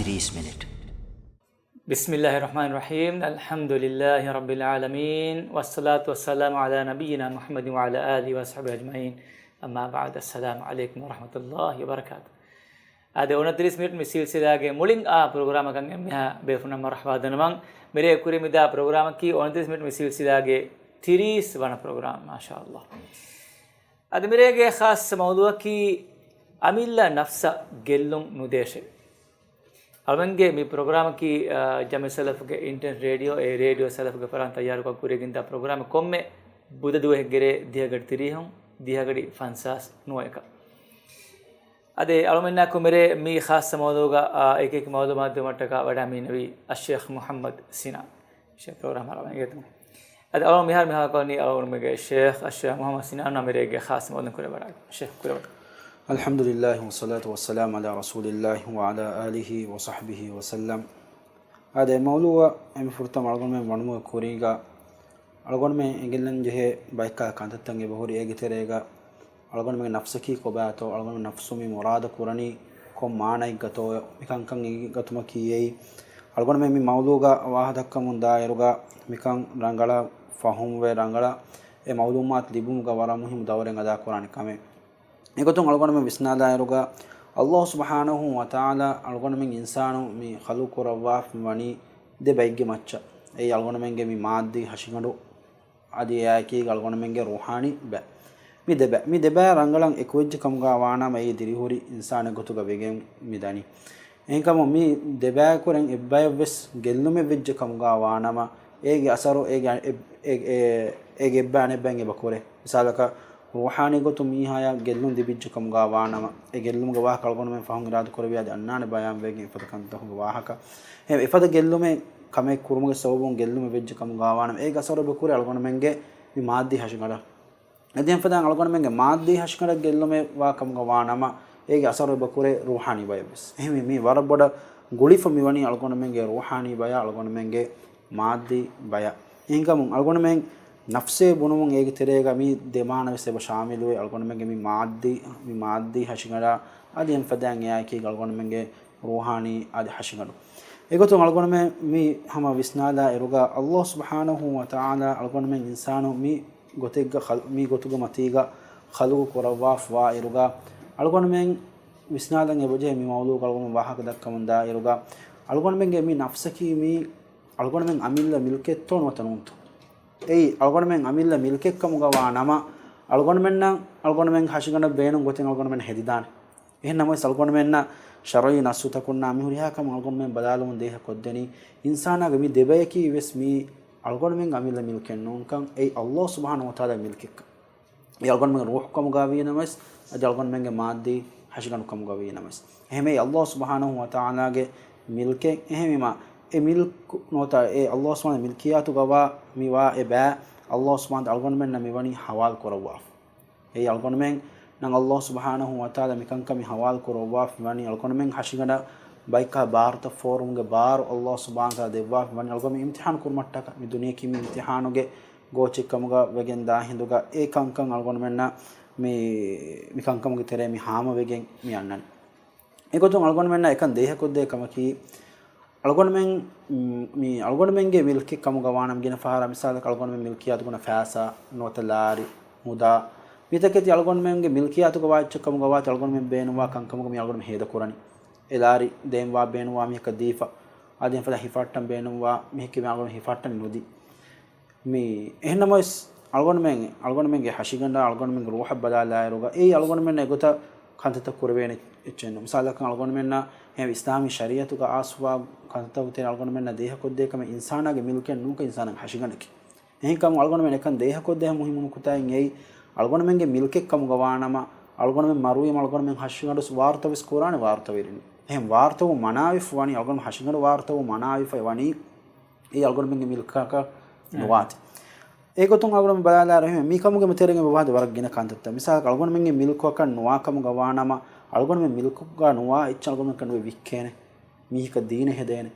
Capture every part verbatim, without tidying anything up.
ތިރީސް މިނިޓް. بسم الله الرحمن الرحيم. الحمد لله رب العالمين. والصلاة والسلام على نبينا محمد وعلى آله وصحبه أجمعين. أما بعد. السلام عليكم ورحمة الله وبركاته. އާދެ، އުނަތިރީސް މިނިޓް މި ސިލްސިލާގެ މުޅިން އާ ޕްރޮގްރާމަކަށް އެންމެހާ ބޭފުޅުންނަށް މަރުޙަބާ ދަންނަވަން. މިރޭ ކުރި މިދާ ޕްރޮގްރާމަކީ އުނަތިރީސް މިނިޓް މި ސިލްސިލާގެ ތިރީސް ވަނަ ޕްރޮގްރާމް، މާޝާﷲ. އަދި މިރޭގެ ޚާއްޞަ މައުޟޫޢަކީ އަމިއްލަ ނަފްސަށް ގެއްލުން ނުދޭށޭ. އަޅުގަނޑުގެ މި ޕްރޮގްރާމަކީ، އާ، ޖަމްޢިއްޔަތު ސަލަފުގެ އިންޓަނެޓް ރޭޑިއޯ، އެ ރޭޑިއޯ ސަލަފުގެ ފަރާތުން ތައްޔާރުކޮށް ކުރިއަށް ގެންދާ ޕްރޮގްރާމެއް. ކޮންމެ ބުދަ ދުވަހެއްގެ ރޭ ދިހަ ގަޑި ތިރީހުން ދިހަ ގަޑި ފަންސާސް ނުވައަކަށް. އަދި އަޅުމެންނާ ކުރިމަތި މި ޚާއްޞަ މައުޟޫޢުގަ، އާ، އެކި އެކި މައުލޫމާތު ދެއްވުމަށްޓަކާ ވަޑައިގެންނެވީ އައްޝޭޚް މުޙައްމަދު ސިނާން. ޝޭޚް ޕްރޮގްރާމަށް އަރާގަތުމު. އަދި އަޅުގަނޑު މިހާރު މިހާރު ކޮންނީ އަޅުގަނޑުމެންގެ ޝޭޚް އައްޝޭޚް މުޙައްމަދު ސިނާން މިރޭގެ ޚާއްޞަ މައުޟޫޢު ކުރިއަށް ވަޑައިގަތުމަށް. ޝޭޚް ކުރިއަށް ވަޑައިގަތުމަށް. الحمد لله والصلاة والسلام على رسول الله وعلى آله وصحبه وسلم. އާދެ، މައުޟޫޢަށް އެންމެ ފުރަތަމަ އަޅުގަނޑުމެން ވަނުމުގެ ކުރީގަ އަޅުގަނޑުމެން އެނގިލަން ޖެހޭ ބައެއްކާ ކަންތައްތައް އެބަހުރި. އޭގެ ތެރޭގަ އަޅުގަނޑުމެންގެ ނަފްސަކީ ކޮބާތޯ، އަޅުގަނޑުމެން ނަފްސު މި މުރާދަ ކުރަނީ ކޮން މާނައެއްގަތޯ، މިކަންކަން އެނގިގަތުމަކީ އެއީ. އަޅުގަނޑުމެން މި މައުޟޫޢުގަ ވާހަކަ ދައްކަމުން ދާއިރުގަ މިކަން ރަނގަޅަށް ފަހުމުވެ، ރަނގަޅަށް އެ މައުލޫމާތު ލިބުމުގަ ވަރަށް މުހިއްމު ދައުރެއް އަދާ ކުރާނެ ކަމެއް. އެގޮތުން އަޅުގަނޑުމެން ވިސްނާލާއިރުގަ، ﷲ ސުބްޙާނަހޫ ވަތަޢާލާ އަޅުގަނޑުމެން އިންސާނުން މި ޚަލްޤު ކުރައްވާފަ ވަނީ ދެ ބައެއްގެ މައްޗަށް. އެއީ އަޅުގަނޑުމެންގެ މި މާއްދީ ހަށިގަނޑު އަދި އެއާއެކީގަ އަޅުގަނޑުމެންގެ ރޫޙާނީ ބައި. މި ދެ ބައި، މި ދެ ބައި ރަނގަޅަށް އެކުވެއްޖެ ކަމުގަ ވާނަމަ، އެއީ ދިރިހުރި އިންސާނެއް ގޮތުގަ ވެގެން މި ދަނީ. އެހެންކަމުން މި ދެ ބައި ކުރެން އެއްބައެއްވެސް ގެއްލުމެއް ވެއްޖެ ކަމުގަ ވާނަމަ، އޭގެ އަސަރު އޭގެ އަ-، އެ-، އެ-، އޭގެ އެއްބައި އަނެއްބައިން އެބަ ކުރޭ. މިސާލަކަށް، ރޫޙާނީ ގޮތުން މީހާޔަށް ގެއްލުން ލިބިއްޖެ ކަމުގަ ވާނަމަ، އެ ގެއްލުމުގެ ވާހަކަ އަޅުގަނޑުމެން ފަހުން އިރާދަ ކުރެވި އަދި އަންނާނެ ބަޔާން ވެގެން އެފަދަ ކަންތަކުގެ ވާހަކަ. އެ އެފަދަ ގެއްލުމެއް ކަމެއް ކުރުމުގެ ސަބަބުން ގެއްލުމެއް ވެއްޖެ ކަމުގަ ވާނަމަ، އޭގެ އަސަރު އެބަ ކުރޭ އަޅުގަނޑުމެންގެ މި މާއްދީ ހަށިގަނޑަށް. އެދެން ފަދައިން އަޅުގަނޑުމެންގެ މާއްދީ ހަށިގަނޑަށް ގެއްލުމެއް ވާ ކަމުގަ ވާނަމަ، އޭގެ އަސަރު އެބަ ކުރޭ ރޫޙާނީ ބަޔަށް ވެސް. އެހެންވެ، މީ ވަރަށް ބޮޑަށް ގުޅިފަ މިވަނީ އަޅުގަނޑުމެންގެ ރޫޙާނީ ބަޔާ، އަޅުގަނޑުމެންގެ މާއްދީ ބަޔާ. އެހެންކަމުން އަޅުގަނޑުމެން ނަފްސޭ ބުނުމުން އޭގެ ތެރޭގަ މި ދެ މާނަ ވެސް އެބަ ޝާމިލުވޭ. އަޅުގަނޑުމެންގެ މި މާއްދީ، މި މާއްދީ ހަށިގަނޑާ އަދި އެން ފަދައިން އެއާއެކީގަ އަޅުގަނޑުމެންގެ ރޫޙާނީ އަދި ހަށިގަނޑު. އެގޮތުން އަޅުގަނޑުމެން މި ހަމަ ވިސްނާލާ އިރުގަ، ﷲ ސުބްޙާނަހޫ ވަތަޢާލާ އަޅުގަނޑުމެން އިންސާނު މި ގޮތެއްގަ ޚަލް-، މި ގޮތުގަ މަތީގަ ޚަލްޤު ކުރައްވާފަވާ އިރުގަ، އަޅުގަނޑުމެން ވިސްނާލަން އެބަޖެހޭ މި މައުޟޫޢުގަ އަޅުގަނޑު ވާހަކަ ދައްކަމުން ދާ އިރުގަ، އަޅުގަނޑުމެންގެ މި ނަފްސަކީ މީ އަޅުގަނޑުމެން އަމިއްލަ މިލްކެއްތޯ ނުވަތަ ނޫންތޯ؟ އެއީ އަޅުގަނޑުމެން އަމިއްލަ މިލްކެއް ކަމުގަ ވާ ނަމަ، އަޅުގަނޑުމެންނަށް އަޅުގަނޑުމެން ހަށިގަނޑަށް ބޭނުން ގޮތެއް އަޅުގަނޑުމެން ހެދިދާނެ. އެހެން ނަމަވެސް އަޅުގަނޑުމެންނަށް ޝަރުޢީ ނައްޞުތަކުންނާ މި ހުރިހާ ކަމެއް އަޅުގަނޑުމެން ބަލާލުމުން ދޭހަ ކޮށްދެނީ، އިންސާނާގެ މި ދެބަޔަކީ ވެސް މީ އަޅުގަނޑުމެން އަމިއްލަ މިލްކެއް ނޫންކަން، އެއީ ﷲ ސުބްޙާނަހޫ ވަތަޢާލާ މިލްކެއްކަން. އެ އަޅުގަނޑުމެން ރޫޙު ކަމުގަ ވީ ނަމަވެސް، އަދި އަޅުގަނޑުމެންގެ މާއްދީ ހަށިގަނޑު ކަމުގަ ވީ ނަމަވެސް، އެހެންވެ، ﷲ ސުބްޙާނަހޫ ވަތަޢާލާގެ މިލްކެއް. އެހެންވީމަ، އެ މިލްކު ނުވަތަ އެ ﷲ ސުބްޙާނަހޫ މިލްކިއްޔާތުގަ ވާ މި ވާ އެ ބައި ﷲ ސުބްޙާނަހޫ އަޅުގަނޑުމެންނަށް މި ވަނީ ޙަވާލު ކުރައްވާފަ. އެއީ އަޅުގަނޑުމެންނަށް ﷲ ސުބްޙާނަހޫ ވަތަޢާލާ މިކަންކަން މި ޙަވާލު ކުރައްވާފަ ވަނީ އަޅުގަނޑުމެން ހަށިގަނޑަށް ބައެއްކާ ބާރުތައް ފޯރުމުގެ ބާރު ﷲ ސުބްޙާނަހޫ ވަތަޢާލާ ދެއްވާފަ ވަނީ އަޅުގަނޑުމެން އިމްތިޙާނު ކުރުމަށްޓަކާ. މި ދުނިޔެއަކީ މި އިމްތިޙާނުގެ ގޯޗެއްކަމުގަ ވެގެން ދާ ހިނދުގަ އެ ކަންކަން އަޅުގަނޑުމެންނަށް މި، މި ކަންކަމުގެ ތެރޭ މި ހާމަވެގެން މި އަންނަނީ. އެގޮތުން އަޅުގަނޑުމެންނަށް އެކަން ދޭހަކޮށްދޭ ކަމަކީ، އަޅުގަނޑުމެން، މި އަޅުގަނޑުމެންގެ މިލްކެއް ކަމުގަ ވާނަމަ ގިނަ ފަހަރަށް މިސާލަކަށް އަޅުގަނޑުމެން މިލްކިއްޔާތު ގުނަ ފައިސާ ނުވަތަ ލާރި، މުދާ، މިތަކެތި އަޅުގަނޑުމެންގެ މިލްކިއްޔާތުގަ ވާ އެއްޗެއް ކަމުގަ ވާތީ އަޅުގަނޑުމެން ބޭނުންވާ ކަންކަމުގަ މި އަޅުގަނޑުމެން ހޭދަކުރަނީ. އެ ލާރި ދޭންވާ ބޭނުންވާ މީހަކަށް ދީފަ، އާދެ އެން ފަދަ ހިފަހައްޓަން ބޭނުންވާ މީހެއްގެ މި އަޅުގަނޑު ހިފަހައްޓަން ނުދީ. މި އެހެން ނަމަވެސް، އަޅުގަނޑުމެން، އަޅުގަނޑުމެންގެ ހަށިގަނޑާ، އަޅުގަނޑުމެންގެ ރޫޙަށް ބަލާލާއިރުގަ، އެއީ އަޅުގަނޑުމެންނަށް އެގޮތަށް ކަންތައްތައް ކުރެވޭނެ އެއްޗެއް ނޫން. މިސާލަކަށް، އަޅުގަނޑުމެންނަށް އެހެން އިސްލާމީ ޝަރީޢަތުގަ އާސްވާ ކަންތައްތަކުގެ ތެރެއިން އަޅުގަނޑުމެންނަށް ދޭހަކޮށްދޭ ކަމެއް އިންސާނާގެ މިލްކެއް ނޫންކަން އިންސާނާގެ ހަށިގަނޑަކީ. އެހެންކަމުން އަޅުގަނޑުމެން އެކަން ދޭހަކޮށްދޭ މުހިއްމު ނުކުތާއިން އެއީ، އަޅުގަނޑުމެންގެ މިލްކެއް ކަމުގަ ވާނަމަ، އަޅުގަނޑުމެން މަރުވީމަ އަޅުގަނޑުމެން ހަށިގަނޑު ވާރުތަވެސް ކުރާނެ ވާރުތަވެރިން. އެހެން ވާރުތަވުން މަނާވެފަ ވަނީ، އަޅުގަނޑު ހަށިގަނޑު ވާރުތަވުން މަނާވެފަ ވަނީ، އެއީ އަޅުގަނޑުމެންގެ މިލްކަކަށް ނުވާތީ. އެގޮތުން އަޅުގަނޑު ބަލާލާއިރު މިކަމުގެ މިތެރޭގަ މި ވާހަކަ ވަރަށް ގިނަ ކަންތައްތައް. މިސާލަކަށް އަޅުގަނޑުމެންގެ މިލްކުއަކަށް ނުވާ ކަމުގަ ވާނަމަ، އަޅުގަނޑުމެން މިލްކުގަ ނުވާ އެއްޗެއް އަޅުގަނޑުމެން ކަނޑުވެ ވިއްކޭނެ. މީހަކަށް ދީނެ ހެދޭނެ.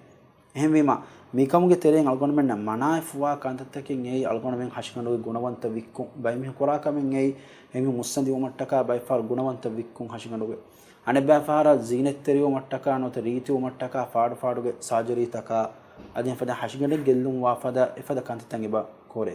އެހެންވީމަ، މިކަމުގެ ތެރެއިން އަޅުގަނޑުމެންނަށް މަނާވެފަވާ ކަންތައްތަކެއް އެއީ އަޅުގަނޑުމެން ހަށިގަނޑުގެ ގުނަވަންތަ ވިއްކުން. ބައެއް މީހުން ކުރާ ކަމެއް އެއީ، އެމީހުން މުއްސަނދިވުމަށްޓަކާ ބައެއްފަހަރު ގުނަވަންތަ ވިއްކުން ހަށިގަނޑުގެ. އަނެއްބައި ފަހަރަށް ޒީނަތްތެރިވުމަށްޓަކާ ނުވަތަ ރީތިވުމަށްޓަކާ ފާޑުފާޑުގެ ސާޖަރީތަކާ އަދި އެފަދަ ހަށިގަނޑެއް ގެއްލުންވާ ފަދަ އެފަދަ ކަންތައްތައް އެބަ ކުރޭ.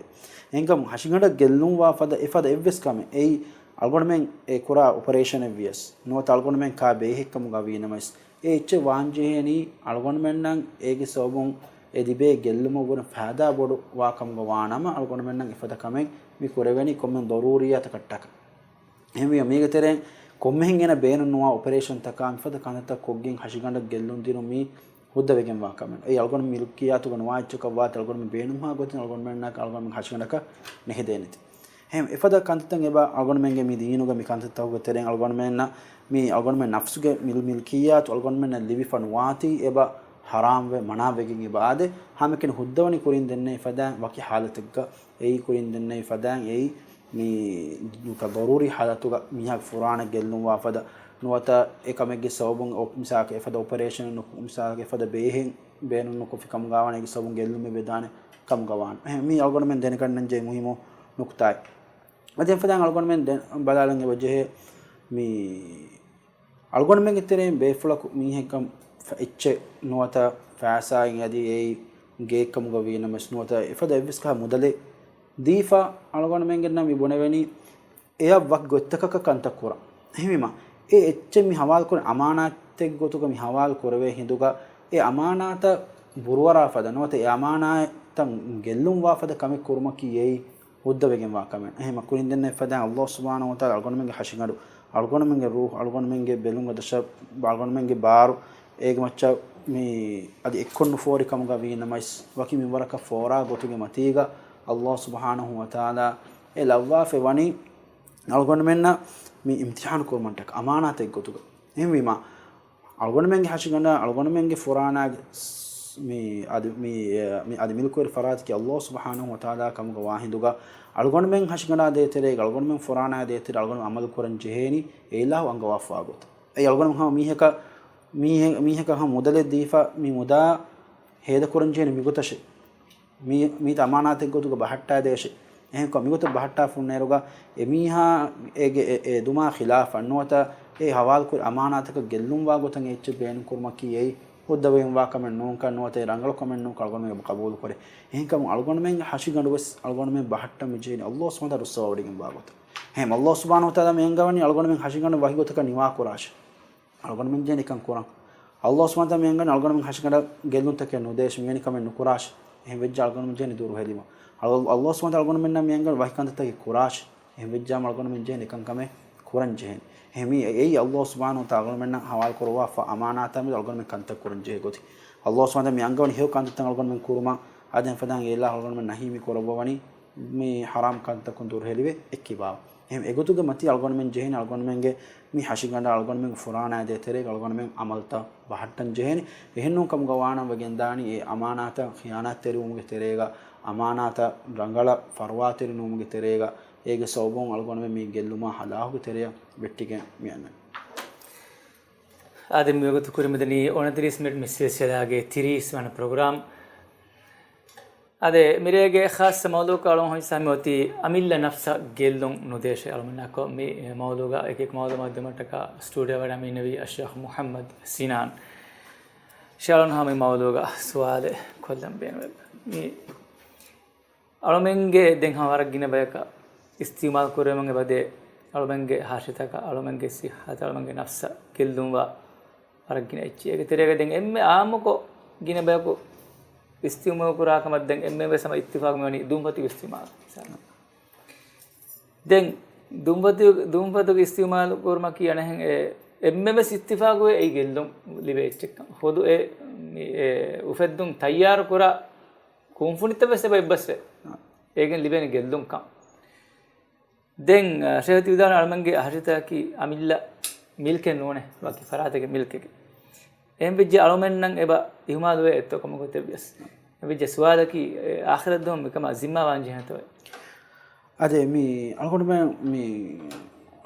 އެހެންކަމުން ހަށިގަނޑަށް ގެއްލުންވާ ފަދަ އެފަދަ އެއްވެސް ކަމެއް އެއީ އަޅުގަނޑުމެން އެ ކުރާ އޮޕަރޭޝަނެއް ވިޔަސް ނުވަތަ އަޅުގަނޑުމެން ކާ ބޭހެއްކަމުގަ ވީނަމަވެސް އެ އެއްޗެއް ވާންޖެހޭނީ އަޅުގަނޑުމެންނަށް އޭގެ ސަބަބުން އެ ލިބޭ ގެއްލުމަށްވުރެ ފައިދާ ބޮޑު ވާ ކަމުގަ ވާނަމަ އަޅުގަނޑުމެންނަށް އެފަދަ ކަމެއް މި ކުރެވެނީ ކޮންމެ ޟަރޫރިއްޔާތަކަށްޓަކަ. އެހެންވީމަ މީގެ ތެރެއިން ކޮންމެހެން ގިނަ ބޭނުންނުވާ އޮޕަރޭޝަންތަކާ މިފަދަ ކަންތައްތައް ކޮށްގެން ހަށިގަނޑަށް ގެއްލުން ދިނުން މީ ހުއްދަވެގެންވާ ކަމެއް. އެއީ އަޅުގަނޑު މިލްކިއްޔާތުގަ ނުވާ އެއްޗަކަށް ވާތީ އަޅުގަނޑު ބޭނުންހާ ގޮތުން އަޅުގަނޑުމެންނަކަށް އަޅުގަނޑުމެން ހަށިގަނޑަކަށް ނެހެދޭނެތީ. އެހެން އެފަދަ ކަންތައްތައް އެބަ އަޅުގަނޑުމެންގެ މި ދީނުގަ މި ކަންތައްތަކުގެ ތެރެއިން އަޅުގަނޑުމެންނަށް މި އަޅުގަނޑުމެން ނަފްސުގެ މިލް މިލްކިއްޔާތު އަޅުގަނޑުމެންނަށް ލިބިފަ ނުވާތީ އެބަ ހަރާމްވެ މަނާވެގެން އެބަ އާދޭ. ހަމައެކަނި ހުއްދަވަނީ ކުރިން ދެންނެވި ފަދައިން ވަކި ޙާލަތެއްގަ އެއީ ކުރިން ދެންނެވި ފަދައިން އެއީ މި ނުވަތަ ޟަރޫރީ ޙާލަތުގަ މީހާގެ ފުރާނަ ގެއްލުންވާ ފަދަ ނުވަތަ އެ ކަމެއްގެ ސަބަބުން އޮ-، މިސާލަކަށް އެފަދަ އޮޕަރޭޝަނެއް ނުކު-، މިސާލަކަށް އެފަދަ ބޭހެއް ބޭނުން ނުކޮށްފި ކަމުގަ ވާނެ އޭގެ ސަބަބުން ގެއްލުމެއް ވެދާނެ ކަމުގަ ވާނެ. އެހެން މީ އަޅުގަނޑުމެން ދެނެގަންނަންޖެހޭ މުހިއްމު ނުކުތާއެއް. އަދި އެފަދައިން އަޅުގަނޑުމެން ދެން ބަލާލަން އެބަޖެހޭ މި އަޅުގަނޑުމެންގެ ތެރެއިން ބޭފުޅަކު މީހެއްކަން ފަ-، އެއްޗެއް ނުވަތަ ފައިސާއެއް އަދި އެއީ ގެއެއްކަމުގަ ވީނަމަވެސް ނުވަތަ އެފަދަ އެއްވެސް ކަހަލަ މުދަލެއް ދީފަ އަޅުގަނޑުމެންގެންނަށް މި ބުނެވެނީ އެއަށް ވަކި ގޮތްތަކަކަށް ކަންތައް ކުރަން. އެހެންވީމަ، އެ އެއްޗެއް މި ހަވާލުކުރި އަމާނާތެއްގޮތުގަ މި ހަވާލު ކުރެވޭ ހިނދުގަ، އެ އަމާނާތަށް ބުރުވަރާ ފަދަ ނުވަތަ އެ އަމާނާތަށް ގެއްލުންވާ ފަދަ ކަމެއް ކުރުމަކީ އެއީ ހުއްދަވެގެންވާ ކަމެއް. އެހެންމަ ކުރިން ދެންނެވި ފަދައިން އައްލާހު ސުބްޙާނަހޫ ވަތަޢާލާ އަޅުގަނޑުމެންގެ ހަށިގަނޑު، އަޅުގަނޑުމެންގެ ރޫޙު، އަޅުގަނޑުމެންގެ ބެލުމުގެ ދަށަށް، އަޅުގަނޑުމެންގެ ބާރު، އޭގެ މައްޗަށް މި އަދި އެއްކޮށް ނުފޯރި ކަމުގަ ވީނަމަވެސް، ވަކި މިންވަރަކަށް ފޯރާ ގޮތުގެ މަތީގަ އައްލާހު ސުބްޙާނަހޫ ވަތަޢާލާ އެ ލައްވާފައި ވަނީ އަޅުގަނޑުމެންނަށް މި އިމްތިޙާނު ކުރުމަށްޓަކަ އަމާނާތެއް ގޮތުގަ. އެހެންވީމަ، އަޅުގަނޑުމެންގެ ހަށިގަނޑާ، އަޅުގަނޑުމެންގެ ފުރާނާގެ ސް-، މި އަދި، މި، މި އަދި މިލްކުވެރި ފަރާތަކީ އައްލާހު ސުބްޙާނަހޫ ވަތަޢާލާ ކަމުގަ ވާހިނދުގަ، އަޅުގަނޑުމެން ހަށިގަނޑާ ދޭތެރޭގަ، އަޅުގަނޑުމެން ފުރާނާ ދޭތެރޭ އަޅުގަނޑު އަމަލު ކުރަން ޖެހޭނީ އެ އިލާހު އަންގަވާފާ ގޮތަށް. އެއީ އަޅުގަނޑު ހަމަ މީހަކަށް، މީހެ-، މީހަކަށް ހަމަ މުދަލެއް ދީފަ، މި މުދާ ހޭދަކުރަން ޖެހޭނީ މިގޮތަށޭ. މީ، މީތި އަމާނާތެއްގޮތުގަ ބަހައްޓާދޭށޭ. އެހެންކޮށް މިގޮތަށް ބަހައްޓާފަ ހުންނައިރުގަ އެމީހާ އޭގެ އެ، އެ ދުމާ ޚިލާފަށް ނުވަތަ އެ ހަވާލުކުރި އަމާނާތަކަށް ގެއްލުންވާ ގޮތަށް އެ އެއްޗެއް ބޭނުންކުރުމަކީ އެއީ ހުއްދަވެގެންވާ ކަމެއް ނޫންކަން ނުވަތަ އެ ރަނގަޅު ކަމެއް ނޫންކަން އަޅުގަނޑުމެން އެބަ ޤަބޫލުކުރޭ. އެހެންކަމުން އަޅުގަނޑުމެންގެ ހަށިގަނޑުވެސް އަޅުގަނޑުމެން ބަހައްޓަން މިޖެހެނީ އައްލާހު ސުބްޙާނަހޫ ވަތަޢާލާ ރުއްސަވާވޮޑިގެންވާ ގޮތަށް. އެހެން އައްލާހު ސުބްޙާނަހޫ ވަތަޢާލާ މި އަންގަވަނީ އަޅުގަނޑުމެން ހަށިގަނޑު ވަކި ގޮތަކަށް ނިވާކުރާށޭ. އަޅުގަނޑުމެން ޖެހެނީ އެކަން ކުރަން. އައްލާހު ސުބްޙާނަހޫ ވަތަޢާލާ މި އަންގަވަނީ އަޅުގަނޑުމެން ހަށިގަނޑަށް ގެއްލުންތަކެއް ނުދޭށޭ، މިވެނި ކަމެއް ނުކުރާށޭ. އެހެން ވެއްޖާ އަޅުގަނޑުމެން ޖެހެނީ ދުރުހެލީމަ. އައްލާ-، އައްލާހު ސުބްޙާނަހޫ ވަތަޢާލާ އަޅުގަނޑުމެންނަށް މި އަންގަވަނީ ވަކި ކަންތައްތަކެއް ކުރާށޭ. އެހެން ވެއްޖާމަ އަޅުގަނޑުމެން ޖެހެނީ އެކަންކަމެއް ކުރަން ޖެހޭނީ. އެހެން މީ އެ-، އެއީ އައްލާހު ސުބްޙާނަހޫ ވަތަޢާލާ އަޅުގަނޑުމެންނަށް ހަވާލު ކުރައްވާފަ އަމާނާތާ މެދު އަޅުގަނޑުމެން ކަންތައް ކުރަން ޖެހޭ ގޮތެއް. އައްލާހު ސުބްޙާނަހޫ ވަތަޢާލާ މި އަންގަވަނީ ހެޔޮ ކަންތައްތައް އަޅުގަނޑުމެން ކުރުމަށް. އާދެ، އެފަދައިން އެ އިލާހު އަޅުގަނޑުމެން ނަހީ މި ކުރައްވަވަނީ މި ޙަރާމް ކަންތަކުން ދުރުހެލިވެ އެއްކިބާވަ. އެހެން އެގޮތުގެ މަތީ އަޅުގަނޑުމެން ޖެހޭނީ އަޅުގަނޑުމެންގެ މި ހަށިގަނޑާ އަޅުގަނޑުމެންގެ ފުރާނާ ދޭތެރޭގަ އަޅުގަނޑުމެން އަމަލްތައް ބަހައްޓަން ޖެހޭނީ. އެހެންނޫން ކަމުގަ ވާނަމަ ވެގެންދާނީ އެ އަމާނާތަށް ޚިޔާނާތްތެރިވުމުގެ ތެރޭގަ، އަމާނާތަށް ރަނގަޅަށް ފަރުވާތެރި ނުވުމުގެ ތެރޭގަ، އޭގެ ސަބަބުން އަޅުގަނޑުމެން މި ގެއްލުމާ ހަލާކުގެ ތެރެއަށް ވެއްޓިގެން މި އަންނަނީ. އާދެ، މިވަގުތު ކުރިމަދަނީ އުނަތިރީސް މިނެޓް މި ސިލްސިލާގެ ތިރީސް ވަނަ ޕްރޮގްރާމް. އާދެ، މިރޭގެ ޚާއްޞަ މައުޟޫޢަކަށް އަޅުގަނޑު ހިސާބަށް އޮތީ އަމިއްލަ ނަފްސަށް ގެއްލުން ނުދޭށޭ. އަޅުގަނޑުމެންނާކޮށް މި މައުޟޫޢަށް އެކި އެކި މައުލޫމާތު ދިނުމަށްޓަކާ ސްޓޫޑިއޯ ވަޑައިގެންނެވީ އައްޝައިޚް މުޙައްމަދު ސިނާން. ޝާލުން ހަމަ މި މައުޟޫޢުގަ ސުވާލެއް ކޮށްލަން ބޭނުންވޭ. މި އަޅުމެންގެ ދެން ހަމަ ވަރަށް ގިނަ ބަޔަކަށް އިސްތިޢުމާލު ކުރެވެމުން އެބަދޭ އަޅުމެންގެ ހަށިތަކަށް، އަޅުމެންގެ ސިއްޙަތަށް، އަޅުމެންގެ ނަފްސަށް ގެއްލުންވާ ވަރަށް ގިނަ އެއްޗެއް. އޭގެ ތެރޭގަ ދެން އެންމެ އާއްމުކޮށް ގިނަ ބަޔަކު އިސްތިޢުމާލު ކުރާ ކަމަށް ދެން އެންމެ ވެސް ހަމަ އިއްތިފާޤު މިވަނީ ދުންފަތުގެ އިސްތިޢުމާލު. ދެން ދުންފަތު-، ދުންފަތުގެ އިސްތިޢުމާލު ކުރުމަކީ އަނެއްހެން އެ އެންމެ ވެސް އިއްތިފާޤުވޭ އެއީ ގެއްލުން ލިބޭ އެއްޗެއްކަން. ޚުދު އެ، މި އެ އުފެއްދުން ތައްޔާރު ކުރާ ކުންފުނިތައް ވެސް އެބަ އެއްބަސްވޭ. އާ. އޭގެން ލިބޭނެ ގެއްލުންކަން. ދެން، އަ، ޝޭޚް ވިދާން އަޅުމެންގެ ހަށިތަކަކީ އަމިއްލަ މިލްކެއް ނޫނޭ، ވަކި ފަރާތެއްގެ މިލްކެކޭ. އެހެން ވެއްޖެ އަޅުމެންނަށް އެބަ އިހުމާލުވޭ އެއްތޯ ކޮންމެ ގޮތެއް ވިޔަސް. އެހެން ވެއްޖެ ސުވާލަކީ، އެ، އާޚިރަތް ދުވަހު މިކަމާ ޒިންމާ ވާން ޖެހޭތޯއޭ؟ އަދި މި އަޅުގަނޑުމެން މި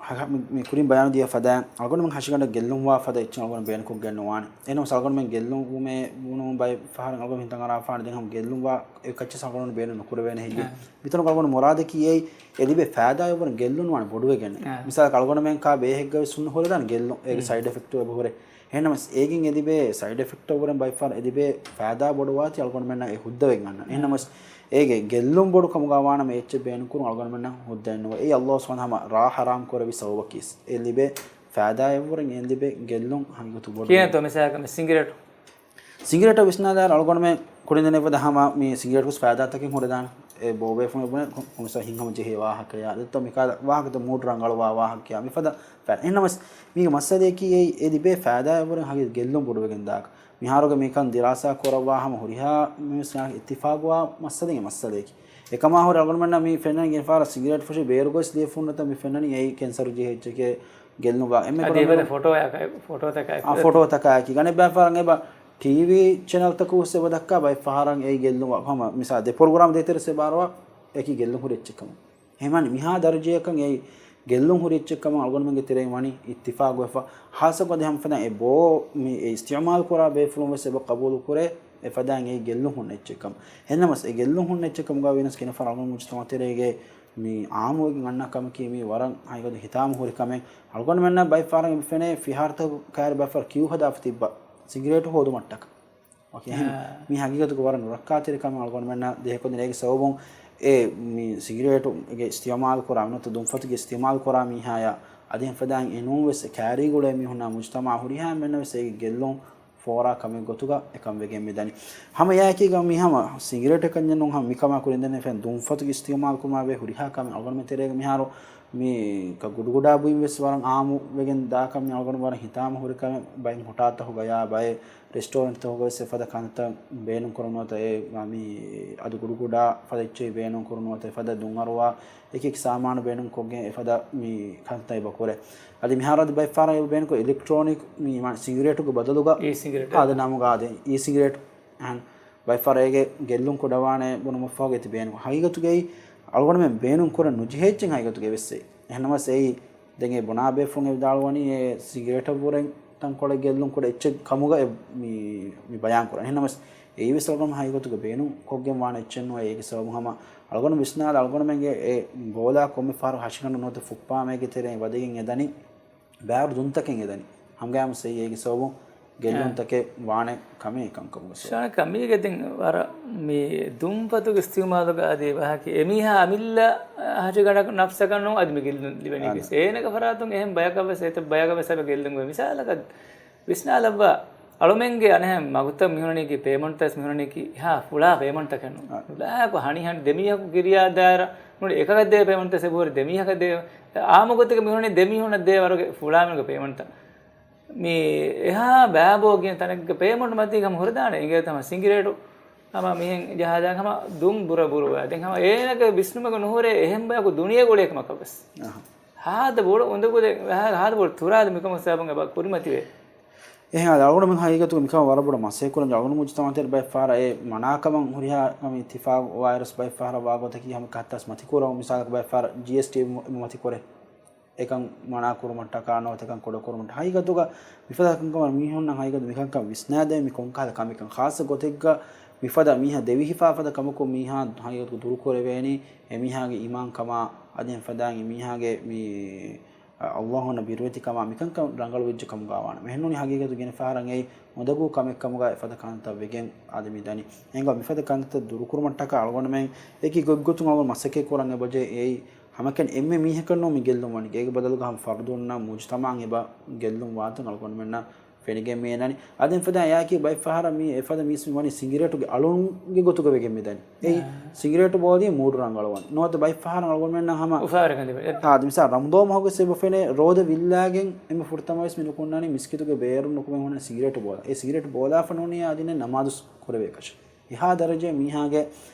ހަ-، މި، މި ކުރިން ބަޔާން ދިޔަ ފަދައިން، އަޅުގަނޑުމެން ހަށިގަނޑަށް ގެއްލުންވާ ފަދަ އެއްޗެއް އަޅުގަނޑު ބޭނުންކޮށްގެން ނުވާނެ. އެހެންނަމަވެސް އަޅުގަނޑުމެން ގެއްލުންވުމޭ ބުނުމުން ބައެއް ފަހަރަށް އަޅުގަނޑު ހިތަށް އަރާފާނެ ދެން ހަމަ ގެއްލުންވާ އެއް ކައްޗެއް އަޅުގަނޑު ބޭނުން ނުކުރެވޭނެ ހެއްޔޭ؟ އާ. މިތަނުގަ އަޅުގަނޑު މުރާދަކީ އެއީ އެ ލިބޭ ފައިދާ އެއްވުރެން ގެއްލުން ނުވާނެ ބޮޑުވެގެން. އާ. މިސާލަކަށް އަޅުގަނޑުމެން ކާ ބޭހެއްގަ ވެސް ހުންނަ ހުރެދާނެ ގެއްލުން. އޭގެ މް. ސައިޑް އެފެކްޓް އެބަ ހުރޭ. އެހެންނަމަވެސް އޭގެން އެ ލިބޭ ސައިޑް އެފެކްޓް އެއްވުރެން ބައެއް ފަހަރަށް އެ ލިބޭ ފައިދާ ބޮޑުވާތީ އަޅުގަނޑުމެންނަށް އެ ހުއްދަވެގެން އަންނަން. އެހެންނަމަވެސް އޭގެ ގެއްލުން ބޮޑު ކަމުގަ ވާނަމަ އެއްޗެއް ބޭނުންކުރުން އަޅުގަނޑުމެންނަށް ހުއްދައެއް ނުވޭ. އެއީ ﷲ ސުބްޙާނަހޫ ވަތަޢާލާ ހަމަ ރާ ޙަރާމް ކުރެއްވި ސަބަބަކީ. އެ ލިބޭ ފައިދާ އެއްވުރެން އެ ލިބޭ ގެއްލުން ހަގީގަތު ބޮޑު. ކިޔަންތޯ މިސާލަކަށް މި ސިނގިރޭޓު؟ ސިނގިރޭޓަށް ވިސްނާލާއިރު އަޅުގަނޑުމެން ކުރިން ދެން އެފަދަ ހަމަ މި ސިނގިރޭޓު ވެސް ފައިދާތަކެއް ހުރެދާނެ. އެ ބޯބޭފުޅުން އެބުނެ ކޮ-، ކޮންމެސް ހިތްހަމަޖެހޭ ވާހަކަޔާ، ދެއްތޯ މިކަހަލަ ވާހަކަތައް މޫޑް ރަނގަޅުވާ ވާހަކަޔާ، މިފަދަ ފަ-، އެހެންނަމަވެސް މީގެ މައްސަލަޔަކީ އެއީ އެ ލިބޭ ފައިދާ އެއްވުރެން ހަގީގަތު ގެއްލުން ބޮޑުވެގެން ދާކަށް. މިހާރުގެ މިކަން ދިރާސާ ކުރައްވާ ހަމަ ހުރިހާ މީސް އިއްތިފާގުވާ މައްސަލައިގެ މައްސަލައެކި. އެކަމާ ހުރެ އަޅުގަނޑުމެންނަށް މި ފެންނަނީ ގެނެފާރަ ސިނގިރޭޓް ފުށި ބޭރުގަވެސް ލިޔެފުންނަތަ މި ފެންނަނީ އެއީ ކެންސަރު ޖެހޭ އެއްޗެކޭ ގެއްލުންވާ. އެންމެ އަދި ކުރަން އެބަ އެބަ ފޮޓޯއަކަށް، ފޮޓޯތަކާއެކު. އާ، ފޮޓޯތަކާއެކީ. ގަނެ ބައެއް ފަހަރަށް އެބަ ޓީވީ ޗެނަލްތަކު ވެސް އެބަ ދައްކާ ބައެއް ފަހަރަށް އެއީ ގެއްލުންވާ. ހަމަ މިސާ ދެ ޕްރޮގްރާމް ދޭތެރެ ވެސް އެބަ އަރުވާ އެކީ ގެއްލުން ހުރި އެއްޗެއް ކަމަށް. އެހެންވީމަ މިހާ ދަރަޖަޔަކަށް އެއީ ގެއްލުން ހުރި އެއްޗެއްކަމަށް އަޅުގަނޑުމެންގެ ތެރެއިން ވަނީ އިއްތިފާގުވެފަ. ހާއްސަކޮށް އަދި ހަމަ ފަދަ އެ ބޯ މި އެ އިސްތިޢުމާލު ކުރާ ބޭފުޅުން ވެސް އެބަ ޤަބޫލު ކުރޭ އެ ފަދައިން އެއީ ގެއްލުން ހުންނަ އެއްޗެއްކަމަށް. އެހެންނަމަވެސް އެ ގެއްލުން ހުންނަ އެއްޗެއްކަމުގަ ވީނަސް ގެނެފަ އަޅުގަނޑު މުޖުތަމަޢު ތެރޭގެ މި އާއްމުވެގެން އަންނަ ކަމަކީ މި ވަރަށް ހަގީގަތު ހިތާމަ ހުރި ކަމެއް. އަޅުގަނޑުމެންނަށް ބައެއް ފަހަރަށް އެބަ ފެނޭ ފިހާރަތަކު ކައިރި ބައެއް ފަހަރަށް ކިއު ހަދާފަ ތިއްބަ ސިނގިރޭޓު ހޯދުމަށްޓަކަ. އޯކޭ، އެހެން. އާ. މީ ހަގީގަތުގަ ވަރަށް ނުރައްކާތެރި ކަމެއް އަޅުގަނޑުމެންނަށް ދޭހަކުން ދިނީ. އޭގެ ސަބަބުން އެ މި ސިނގިރޭޓުގެ އިސްތިޢުމާލު ކުރާ ނުވަތަ ދުންފަތުގެ އިސްތިޢުމާލު ކުރާ މީހާޔާ އަދި އެފަދައިން އެނޫން ވެސް އެ ކައިރީގަ އުޅޭ މީހުންނާ މުޖުތަމަޢަށް ހުރިހާ އެންމެންނަށް ވެސް އޭގެ ގެއްލުން ފޯރާ ކަމެއް ގޮތުގަ އެކަން ވެގެން މިދަނީ. ހަމަ އެއާއެކީގަ މީ ހަމަ ސިނގިރޭޓަކަށް ނޫން ހަމަ މިކަމާ ކުރިން ދެން އެފަދަ ދުންފަތުގެ އިސްތިޢުމާލު ކުރުމާ ވޭ ހުރިހާ ކަމެއް އަޅުގަނޑުމެން ތެރޭގަ މިހާރު މި ކަ ގުޑުގުޑާ ބުއިން ވެސް ވަރަށް އާއްމު ވެގެން ދާކަން މި އަޅުގަނޑު ވަރަށް ހިތާމަ ހުރި ކަމެއް. ބައެއް ހޮޓާތަކުގަޔާ ބައެއް ރެސްޓޯރެންޓްތަކުގަ ވެސް އެފަދަ ކަންތައް ބޭނުން ކުރަން ނުވަތަ އެ މި އަދި ގުޑުގުޑާ ފަދަ އެއްޗެހި ބޭނުން ކުރަން ނުވަތަ އެފަދަ ދުން އަރުވާ އެކި އެކި ސާމާނު ބޭނުން ކޮށްގެން އެފަދަ މި ކަންތައް އެބަ ކުރޭ. އަދި މިހާރު އަދި ބައެއް ފަހަރަށް އެބަ ބޭނުން ކުރޭ އިލެކްޓްރޯނިކް މި މާ ސިނގިރޭޓުގެ ބަދަލުގަ އީ ސިނގިރޭޓް. އާދެ ނަމުގަ އާދެ އީ ސިނގިރޭޓް. އެހެން ބައެއް ފަހަރަށް އޭގެ ގެއްލުން ކުޑަވާނެ ބުނުމަށްފަހުގަ އެތި ބޭނުން. ހަގީގަތުގައި އަޅުގަނޑުމެން ބޭނުން ކުރަން ނުޖެހޭ އެއްޗެއް ހަގީގަތުގައި ވެސް. އެހެންނަމަވެސް އެއީ ދެން އެ ބުނާ ބޭފުޅުން އެ ވިދާޅުވަނީ އެ ސިނގިރޭޓަށްވުރެން ތަންކޮޅެއް ގެއްލުން ކުޑަ އެއްޗެއް ކަމުގަ އެ މި، މި ބަޔާން ކުރަން. އެހެންނަމަވެސް އެއީ ވެސް އަޅުގަނޑު ހަގީގަތުގަ ބޭނުން ކޮށްގެން ވާނެ އެއްޗެއް ނޫން. އޭގެ ސަބަބުން ހަމަ އަޅުގަނޑު ވިސްނާލާ އަޅުގަނޑުމެންގެ އެ ބޯލާ ކޮންމެ ފަހަރު ހަށިގަނޑު ނުވަތަ ފުއްޕާމޭގެ ތެރެއިން ވަދެގެން އެދަނީ ބާރު ދުންތަކެއް އެދަނީ. ހަމަގައިމު ސެއްޔޭގެ ސަބަބުން ގެއްލުންތަކެއް ވާނެ ކަމެއް ކަންކަމުގެ ސަބަބުން. ޝާނަ ކަމީގެ ދެން ވަރަށް މި ދުންފަތުގެ އިސްތިޢުމާލުގަ އަދި އެބަހަކި އެމީހާ އަމިއްލަ ހަށިގަނޑަކަށް ނަފްސަކަށް ނޫން އަދި މި ގެއްލުން ލިބެނީ ވެސް. އޭނަގެ ފަރާތުން އެހެން ބަޔަކަށް ވެސް އެތައް ބަޔަކަށް ވެސް އަބަ ގެއްލުން ވޭ. މިސާލަކަށް ވިސްނާލައްވާ އަޅުމެންގެ އަނެއްހެން މަގުތައް މިހުނަނީކީ ޕޭމަންޓްތައް މިހުނަނީކީ އެހާ ފުޅާ ޕޭމަންޓްތަކެއް ނޫން. ފުޅާއެކު ހަނިހަނި ދެމީހަކު ކިރިޔާ ދާއިރަށް ނޫނީ އެކަކަށް ދޭ ޕޭމަންޓްތައް ސެބުހުރި ދެމީހަކަށް ދޭ. އާއްމު ގޮތެއްގަ މިހުނަނީ ދެމީހުންނަށް ދޭ ވަރުގެ ފުޅާމެންގެ ޕޭމަންޓްތައް. މި އެހާ ބާބޯ ގިނަ ތަނެއްގަ ޕޭމަންޓް މަތީގަ ހަމަ ހުރެދާނެ އިނގޭތަ ހަމަ ސިނގިރޭޓު ހަމަ މިހެން ޖަހާދާ ހަމަ ދުން ބުރަ ބުރުވާ. ދެން ހަމަ އޭނަގެ ވިސްނުމަކަށް ނުހުރޭ އެހެން ބަޔަކު ދުނިޔޭގަ އުޅޭ ކަމަކަށް ވެސް. އަހަ. ހާދަ ބޮޑު އުނދަގުލެއް، ހާ-، ހާދަ ބޮޑު ތުރާދެއް މިކަމުގެ ސަބަބުން އެބަ ކުރިމަތިވޭ. އެހެން އަޅުގަނޑުމެން ހަގީގަތުގަ މިކަމަށް ވަރަށް ބޮޑަށް މަސައްކަތް ކުރަން. އަޅުގަނޑު މުޖުތަމަޢު ތެރޭ ބައެއް ފަހަރަށް އެ މަނާކަމަށް ހުރިހާ ކަމެއް އިއްތިފާގު ވާއިރުސް ބައެއް ފަހަރަށް ވާގޮތަކީ ހަމަ ކަހަތަސް މަތިކުރަން. މިސާލަކަށް ބައެއް ފަހަރަށް ޖީއެސްޓީ މަ-، މަތިކުރޭ. އެކަން މަނާ ކުރުމަށްޓަކާ ނުވަތަ އެކަން ކުޑަކުރުމަށް. ހަގީގަތުގަ މިފަދަ ކަންކަމަށް މީހުންނަށް ހަގީގަތު މިކަންކަން ވިސްނާދޭ މި ކޮންކަހަލަ ކަމެއްކަން. ޚާއްޞަ ގޮތެއްގަ މިފަދަ މީހާ ދެވިހިފާ ފަދަ ކަމަކުން މީހާ ހަގީގަތުގަ ދުރުކުރެވޭނީ އެމީހާގެ އީމާންކަމާ އަދި އެފަދައިން އެމީހާގެ މި އަ-، ﷲ އަށް ބިރުވެތިކަމާ މިކަންކަން ރަނގަޅުވެއްޖެ ކަމުގަ ވާނަމަ. އެހެންނޫނީ ހަގީގަތު ގިނަ ފަހަރަށް އެއީ އުނދަގޫ ކަމެއްކަމުގަ އެފަދަ ކަންތައް ވެގެން އަދި މި ދަނީ. އެހެންވީމަ މިފަދަ ކަންތައް ދުރުކުރުމަށްޓަކާ އަޅުގަނޑުމެން އެކި ގޮތްގޮތުން އަޅުގަނޑު މަސައްކަތް ކުރަން އެބަޖެހޭ. އެއީ ހަމައެކަނި އެންމެ މީހަކަށް ނޫން މި ގެއްލުން ވަނީ. އޭގެ ބަދަލުގަ ހަމަ ފަރުދުންނަށް މުޖުތަމަޢަށް އެބަ ގެއްލުން ވާތަން އަޅުގަނޑުމެންނަށް ފެނިގެން މި އެނަނީ. އަދި އެފަދަ އެއާއެކީ ބައެއް ފަހަރަށް މި އެފަދަ މީސް މި ވަނީ ސިނގިރޭޓުގެ އަޅުންގެ ގޮތުގަ ވެގެން މި ދަނީ. އެއީ އާ. ސިނގިރޭޓު ބޯލީ މޫޑު ރަނގަޅުވަން. ނުވަތަ ބައެއް ފަހަރަށް އަޅުގަނޑުމެންނަށް ހަމަ އުފާވެރިކަން ލިބޭ. އާ، އަދި މިސާލް ރަމަޟާން މަހުގަ އެބަ ފެނޭ ރޯދަ ވިއްލާގެން އެންމެ ފުރަތަމަވެސް މި ނުކުންނާނީ މިސްކިތުގެ ބޭރުން ނުކުމެ ހުންނަ ސިނގިރޭޓު ބޯލާ. އެ ސިނގިރޭޓު ބޯލާފަ ނޫނީ އަދި ނަމާދު ކުރެވޭކަށެއް. އެހާ ދަރަޖައެއް މީހާގެ